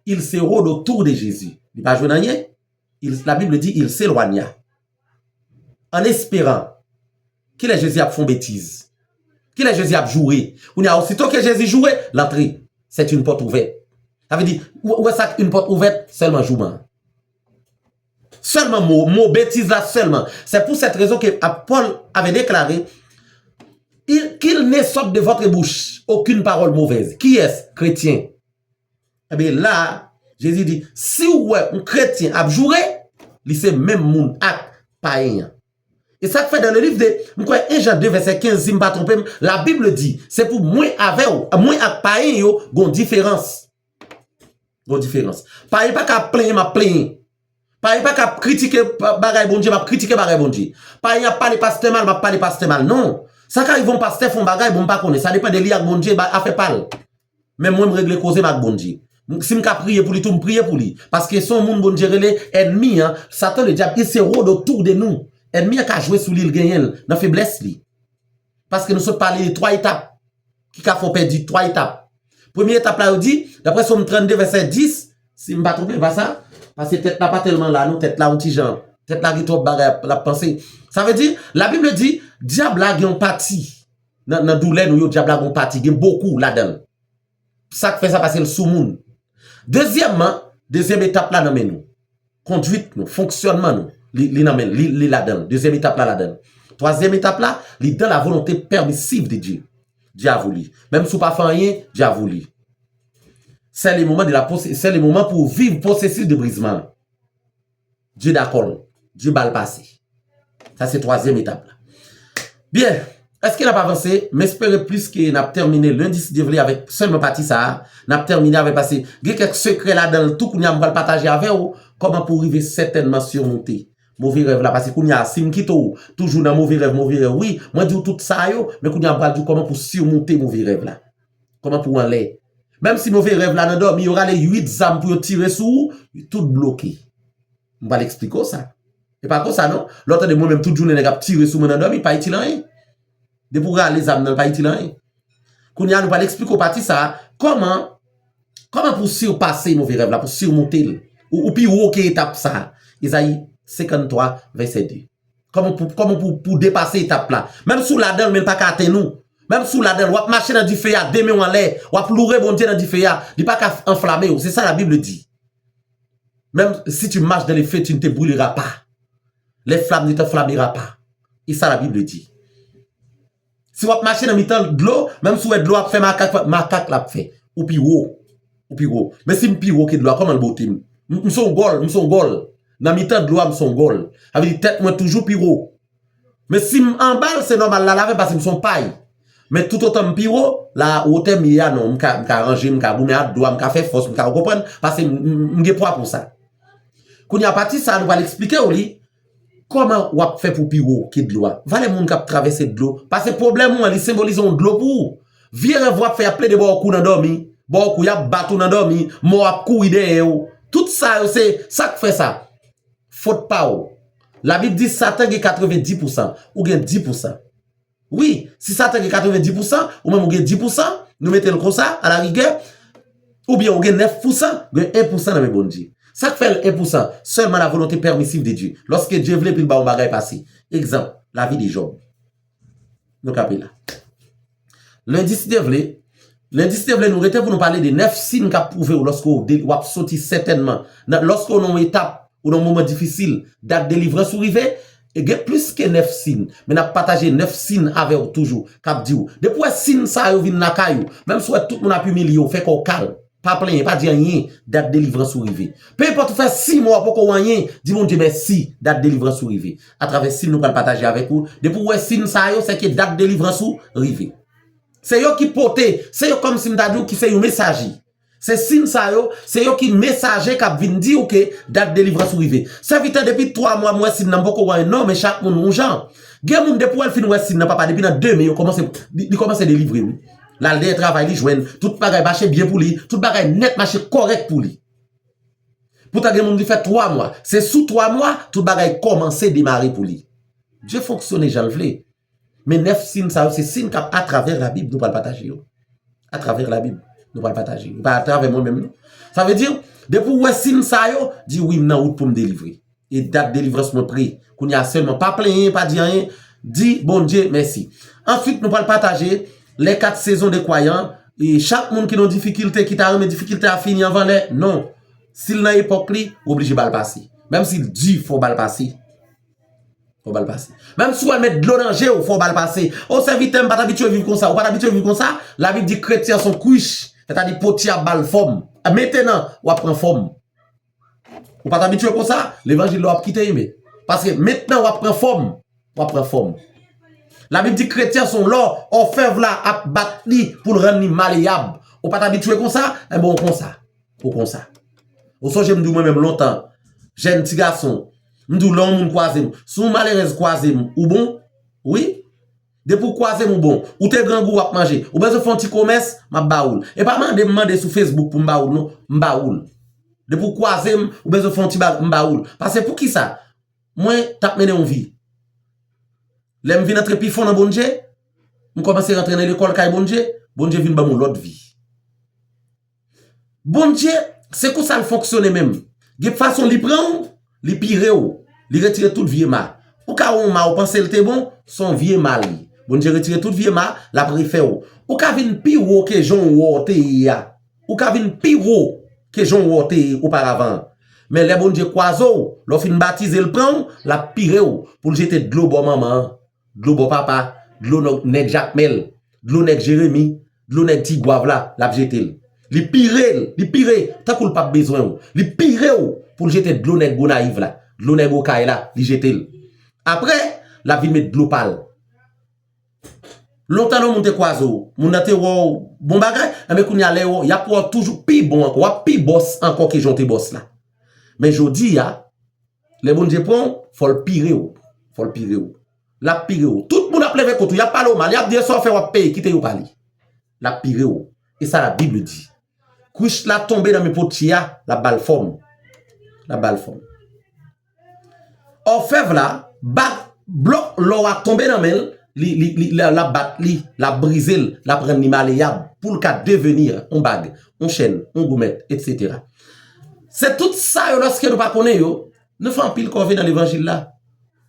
Il se rôde autour de Jésus. Li pa jwenn anyen. Il, la Bible dit, il s'éloigna. En espérant. Kilè Jezi ap fè yon betiz? Kilè Jezi ap joure? Kounye a, osito ke Jezi joure, l antre. C'est une porte ouverte. Sa vle di, ou, ou wè sa k une porte ouverte, sèlman jouman. Sèlman mo, mo betiz la sèlman. C'est pour cette raison que Paul avait déclaré, il, qu'il ne sorte de votre bouche aucune parole mauvaise. Kiyès? Kretyen. Ebyen la, Jezi di, si w wè yon kretyen ap joure, li se menm moun ak payen an. E sa k fè dans le livre de, m kwè en Jan de vèsè kenz, si m pa twonpe m, la Bible dit, se pou mwen avè w, mwen ak payen yo, gon diferans. Gon diferans. Payen pa ka ap plenyen, m ap plenyen. Payen pa ka ap kritike bagay Bondye, m ap kritike bagay Bondye. Payen ap pale pastè mal, m ap pale pastè mal. Non. Sa ka rive yon pastè fè yon bagay, bon, m pa konnen. Sa depann de li ak Bondye, ba, afè pa l. Men mwen, m regle koze m ak Bondye. M, si m ka priye pou li tou, m priye pou li. Paske se yon moun Bondye rele ènmi an, Satan le diable, il se rôde autour de nous. Ènmi an ka jwe sou li, l genyen l, nan feblès li. Paske nou sot pale de twa etap ki ka fè w pèdi, twa etap. Premye etap la, yo di, daprè Sòm trannde, vèsè dis, si m pa twonpe, pa sa, paske tèt la pa tèlman la, non, tèt la yon ti jan, tèt la gen twòp bagay l ap panse. Sa vle di, la Bible di, dyab la gen yon pati nan, nan doulè nou yo, dyab la gen yon pati, gen bokou ladan l. Sa k fè sa, paske l sou moun. Dezyèmman, dezyèm etap la nan men nou. Kondwit nou, fonksyònman nou, li, li nan men, li, li ladan l. Dezyèm etap la ladan l. Twazyèm etap la, li dans la volonté permissive de Dieu. Dye a voulu. Menm si w pa fè anyen, Dye a voulu. C'est le moment de la procé-, c'est le moment pou w viv pwosesis de brizman. Dye dakò l. Dye ba l pase. Sa se twazyèm etap la. Byen, èske n ap avanse? M espere plis ke n ap tèmine lendi, si Dye vle, avèk sèlman pati sa a. N ap tèmine avèk, paske gen kèk sekrè ladan l tou. Kounye a, m pral pataje avè w kòman pou w rive sètènman simonte move rèv la. Paske kounye a, si m kite w toujou nan move rèv, move rèv, wi, mwen di w tout sa yo, men kounye a, m pral di w kòman pou w simonte move rèv la. Kòman pou w anlè. Menm si move rèv la nan dòmi, yo rale uit zam pou yo tire sou ou, tout bloke. M pral eksplike w sa. E pa konsa non. Lè w tande mwen menm tout jounen nèg ap tire sou mwen nan dòmi, pa itil anyen. Depi w rale zam nan, l pa itil anyen. Kounye a, nou pral eksplike w pati sa a, kòman, kòman pou w sipase move rèv la, pou w simonte l. Ou, ou pi wo ke etap sa a. Ezayi senkanntwa, vèsè de. Kòman pou, kòman pou, pou depase etap la? Menm si w ladan l, men l pa ka atenn ou. Menm si w ladan l, w ap mache nan dife a, de men w anlè, w ap loure Bondye nan dife a, li pa ka anflame w. Se sa la Bible di. Même si tu marches dans le feu, tu ne te brûleras pas. Les flammes ne t'enflammera pas. E sa la Bible di. Si w ap mache nan mitan dlo, menm si w wè dlo ap fè makak, makak l ap fè. Ou pi wo. Ou pi wo. Men si m pi wo ke dlo a, kòman l bote m? M, m se yon gòl, m se yon gòl. Nan mitan dlo a, m se yon gòl. Sa vle di tèt mwen toujou pi wo. Men si m anba l, se nòmal l al avè m paske m se yon pay. Men toutotan m pi wo, la wotè m ye a non, m ka, m ka ranje, m ka goumen ak dlo a, m ka fè fòs, m ka, ou konprann, paske m, m, m gen pwa pou sa. Kounye a, pati sa a, nou pral eksplike w li, kòman w ap fè pou pi wo ke dlo a. Valè moun k ap travèse dlo, paske pwoblèm ou an, li senbolize yon dlo pou ou. Vye rèv w ap fè, y ap plede ba w kou nan dòmi, ba w kou, y ap bat ou nan dòmi, mò ap kouri dèyè w. Tout sa yo, se sa k fè sa. Fot pa w. Labib di Satan gen katrevenndis pousan, ou gen dis pousan. Wi, si Satan gen katrevenndis pousan, ou menm ou gen dis pousan, nou mete l konsa, alarigè, oubyen ou gen nèf pousan, gen en pousan nan men Bondye. Sa k fè l en pousan? Sèlman la volonté permissive de Dieu. Lòske Dye vle, epi l ba w yon bagay pase. Egzanp, lavi de Jòb. Nou kanpe la. Lendi, si Dye vle, lendi, si Dye vle, nou rete pou nou pale de nèf siy k ap pwouve w lòske w de, w ap soti sètènman. Nan, lòske w nan yon etap, ou nan yon moman difisil, dat delivrans ou rive, e gen plis ke nèf siy. Men n ap pataje nèf siy avè w toujou, k ap di w. Depi w wè siy sa yo vin lakay ou, menm si w wè tout moun ap imilye w, fè kò w kal. Pa plenyen, pa di anyen, dat delivrans ou rive. Pe enpòt ou fè sis mwa, ou poko wè anyen, di Bondye mèsi, dat delivrans ou rive. Atravè siy nou pral pataje avèk ou. Depi w wè siy sa yo, sèke dat delivrans ou rive. Se yo ki pote, se yo kòmsi m ta di w ki se yon mesaje. Se siy sa yo, se yo ki mesaje k ap vin di w ke dat delivrans ou rive. Sèvitè, depi twa mwa m wè siy nan, m poko wè anyen non, men chak moun yon jan. Gen moun depi w wè l fin wè siy nan, papa, depi nan demen yo kòmanse, li, li kòmanse delivre wi. L al dèyè travay, li jwenn, tout bagay mache byen pou li, tout bagay nèt mache kòrèk pou li. Poutan gen moun ki fè twa mwa, se sou twa mwa, tout bagay kòmanse demare pou li. Dye fonksyone jan l vle. Men nèf siy sa yo, se siy k ap atravè Labib, nou pral pataje yo. Atravè Labib, nou pral pataje yo. E pa atravè mwen menm non. Sa vle di, depi w wè siy sa yo, di wi, m nan wout pou m delivre. E dat delivrans mwen pre. Kounye a sèlman, pa plenyen, pa di anyen, di Bondye mèsi. Answit, nou pral pataje les quatre saisons des croyants. E chak moun ki nan difikilte, ki ta renmen difikilte a fini anvan lè, non. Si l nan epòk li, ou oblije ba l pase. Menm si l di, fò w ba l pase. Fò w ba l pase. Menm si w al met dlo nan je w, fò w ba l pase. O sèvitè, m pa t abitye viv konsa. Ou pa t abitye viv konsa? Labib di kretyen se yon kwich. Sètadi potye ap ba l fòm. Mentnan, w ap pran fòm. Ou pa t abitye konsa? Levanjil la w ap kite, wi, men. Paske mentnan w ap pran fòm. W ap pran fòm. Labib di kretyen se yon lò, òfèv la ap bat li pou l rann li maleyab. Ou pa t abitye konsa? Enben, w konsa. Ou konsa. Ou sonje m di w mwen menm lontan, jèn ti gason, m di w lè yon moun kwaze m, si yon malerèz kwaze m, ou bon? Wi. Depi w kwaze m, ou bon. Ou te grangou, w ap manje. Ou bezwen fè yon ti komès, m ap ba ou l. E pa mande m mande sou Facebook pou m ba ou l, non. M ba ou l. Depi w kwaze m, ou bezwen fè yon ti bagay, m ba ou l. Paske poukisa? Mwen t ap mennen yon vi. Lè m vin antre pi fon nan Bondye, m kòmanse rantre nan lekòl kay Bondye, Bondye vin ban m yon lòt vi. Bondye, se konsa l fonksyone menm. Gen fason li pran w, li pire w, li retire tout vye ma. Ou ka wè yon ma ou panse l te bon, se yon vye ma li. Bondye retire tout vye ma, l ap refè w. Ou ka vin pi wo ke jan w wè w te ye a. Ou ka vin pi wo ke jan w wè w te ye oparavan an. Men lè Bondye kwaze w, lè w fin batize, l pran w, l ap pire w pou l jete dlo bò manman an, dlo bò papa, dlo nò-, nèg Jakmèl, dlo nèg Jeremi, dlo nèg Tigwav la, l ap jete l. Li pire l, li pire, tankou l p ap bezwen w. Li pire w pou l jete dlo nèg Gonayiv la, dlo nèg Okay la, li jete l. Apre, l ap vin met dlo pa l. Lontan non moun te kwaze w, moun nan te wè w bon bagay, enben kounye a lè yo, y ap wè w toujou pi bon ankò, w ap pi bòs ankò ke jan w te bòs la. Men jodi a, lè Bondye pran w, fò l pire w, fò l pire w. L ap pire w. Tout moun ap leve kont ou, y ap pale w mal, y ap di e sa w fè w ap peye, kite yo pale. L ap pire w. E sa Labib di. Kwich la tonbe nan men potye a, l ap ba l fòm. L ap ba l fòm. Òfèv la, bak blòk lò a tonbe nan men l, li, li, li, l, l ap bat li, l ap brize l, l ap rann li maleyab pou l ka deveni yon bag, yon chèn, yon goumèt, etsetera. Se tout sa yo, lòske nou pa konnen yo, nou fè anpil kòve nan levanjil la.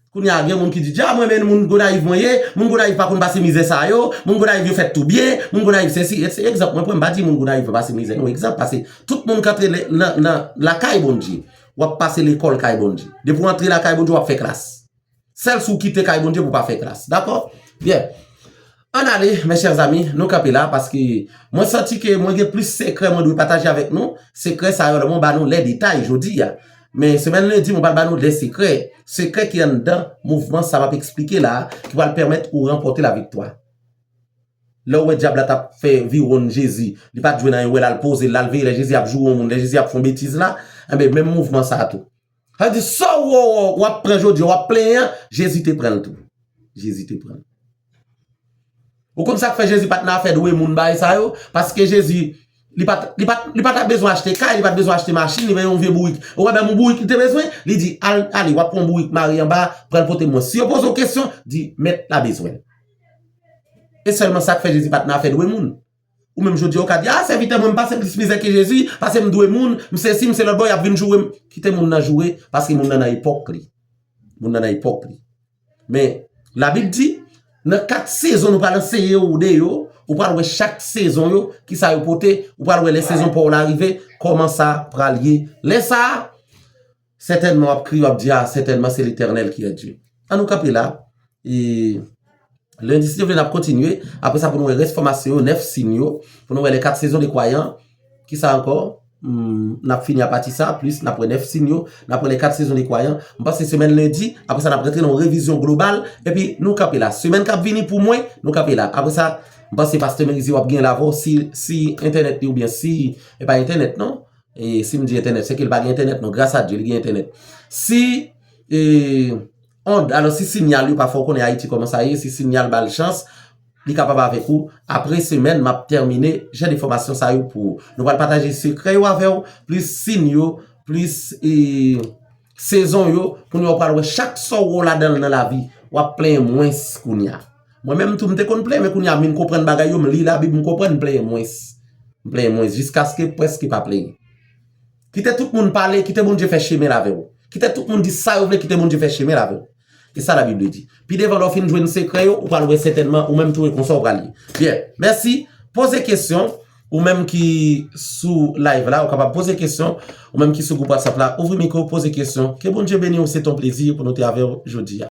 Kounye a, gen moun ki di, "Dja, mwen, men moun Gonayiv mwen ye, moun Gonayiv pa konn pase mizè sa yo, moun Gonayiv yo fèt tou byen, moun Gonayiv sesi, etsetera." Egzanp, mwen pran, m pa di moun Gonayiv pa pase mizè, non, egzanp, pase tout moun k antre nan, nan, nan lakay Bondye, w ap pase lekòl kay Bondye. Depi w antre lakay Bondye, w ap fè klas. Sèl si w kite kay Bondye pou w pa fè klas. Dakò? Byen. Ann ale, mes chers amis, nou kanpe la, paske mwen santi ke mwen gen plis sekrè mwen dwe pataje avèk nou. Sekrè sa yo, mwen ba nou lè detay jodi a. Men semèn lendi, mwen pral ba nou lè sekrè. Sekrè ki anndan mouvman sa m ap eksplike la, ki pral pèmèt ou ranpòte laviktwa. Lè w wè dyab la t ap fè viwonn Jezi, li pa t jwenn anyen, w wè l al poze, l al veye lè Jezi ap joure yon moun, lè Jezi ap fè yon betiz la, enben, menm mouvman sa a tou. Sa vle di, sa w, w, w ap pran jodi, w ap plenyen, Jezi te pran l tou. Jezi te pran l. Ou konn sa k fè Jezi pa t nan afè dwe moun bagay sa yo? Paske Jezi, li pa t, li pa t, li pa t ap bezwen achte kay, li pa t bezwen achte machin, li pa t yon vye bourik. Ou wè menm yon bourik li te bezwen, li di, al, ale, w ap pran yon bourik mare anba, pran l pote mwen. Si yo poze w kesyon, di, mèt la bezwen l. E sèlman sa k fè Jezi pa t nan afè dwe moun. Ou menm jodi a, ou ka di, a, sèvitè mwen, m pase plis mizè ke Jezi, paske m dwe moun, m sesi, m se lòt bò, y ap vin joure m. Kite moun nan joure, paske moun nan nan epòk li. Moun nan nan epòk li. Men, Labib di, nan kat sezon nou pral anseye w de yo, ou pral wè chak sezon yo, kisa yo pote, ou pral wè lè sezon pa w la rive, kòman sa pral ye. Lè sa a, sètènman w ap kriye, w ap di, a, sètènman se Letènèl ki est Dieu. Ann nou kanpe la. E lendi, si Dye vle, n ap kontinye. Apre sa, pou nou wè rès fòmasyon yo, nèf siy yo. Pou nou wè les quatre saisons des croyants. Kisa ankò? Hmm, n ap fini apati sa, plis n ap wè nèf siy yo, n ap wè les quatre saisons des croyants. M panse semèn lendi, apre sa n ap rantre nan yon revizyon global, epi nou kanpe la. Semèn k ap vini pou mwen, nou kanpe la. Apre sa, m panse pastè Merizier w ap gen l avè w, si, si entènèt li oubyen si, e pa entènèt non. E si m di entènèt, se ke li pa gen entènèt non, gras a Dye, li gen entènèt. Si, e, ond, alò si sinyal yo, pafwa w konnen Ayiti kòman sa ye, si sinyal ba l chans, li kapab avèk ou. Apre semèn, m ap tèmine jan de fòmasyon sa yo pou ou. Nou pral pataje sekrè yo avè w, plis siy yo, plis, e, sezon yo, kounye a w pral wè chak sa w wè w ladan l nan lavi, w ap plenyen mwens kounye a. Mwen menm tou, m te konn plenyen, men kounye a m vin konprann bagay yo, m li Labib, m konprann, m plenyen mwens. M plenyen mwens, jiskaske prèske pa plenyen. Kite tout moun pale, kite Bondye fè chemen l avè w. Kite tout moun di sa yo vle, kite Bondye fè chemen l avè w. E sa Labib di. Pi devan, lè w fin jwenn sekrè yo, ou pral wè sètènman, ou menm tou e konsa w pral ye. Byen, mèsi. Poze kesyon, ou menm ki sou live la, ou kapab poze kesyon, ou menm ki sou gwoup WhatsApp la, ouvri mikwo, poze kesyon. Ke Bondye beni w, se ton plezi pou nou te avè w jodi a.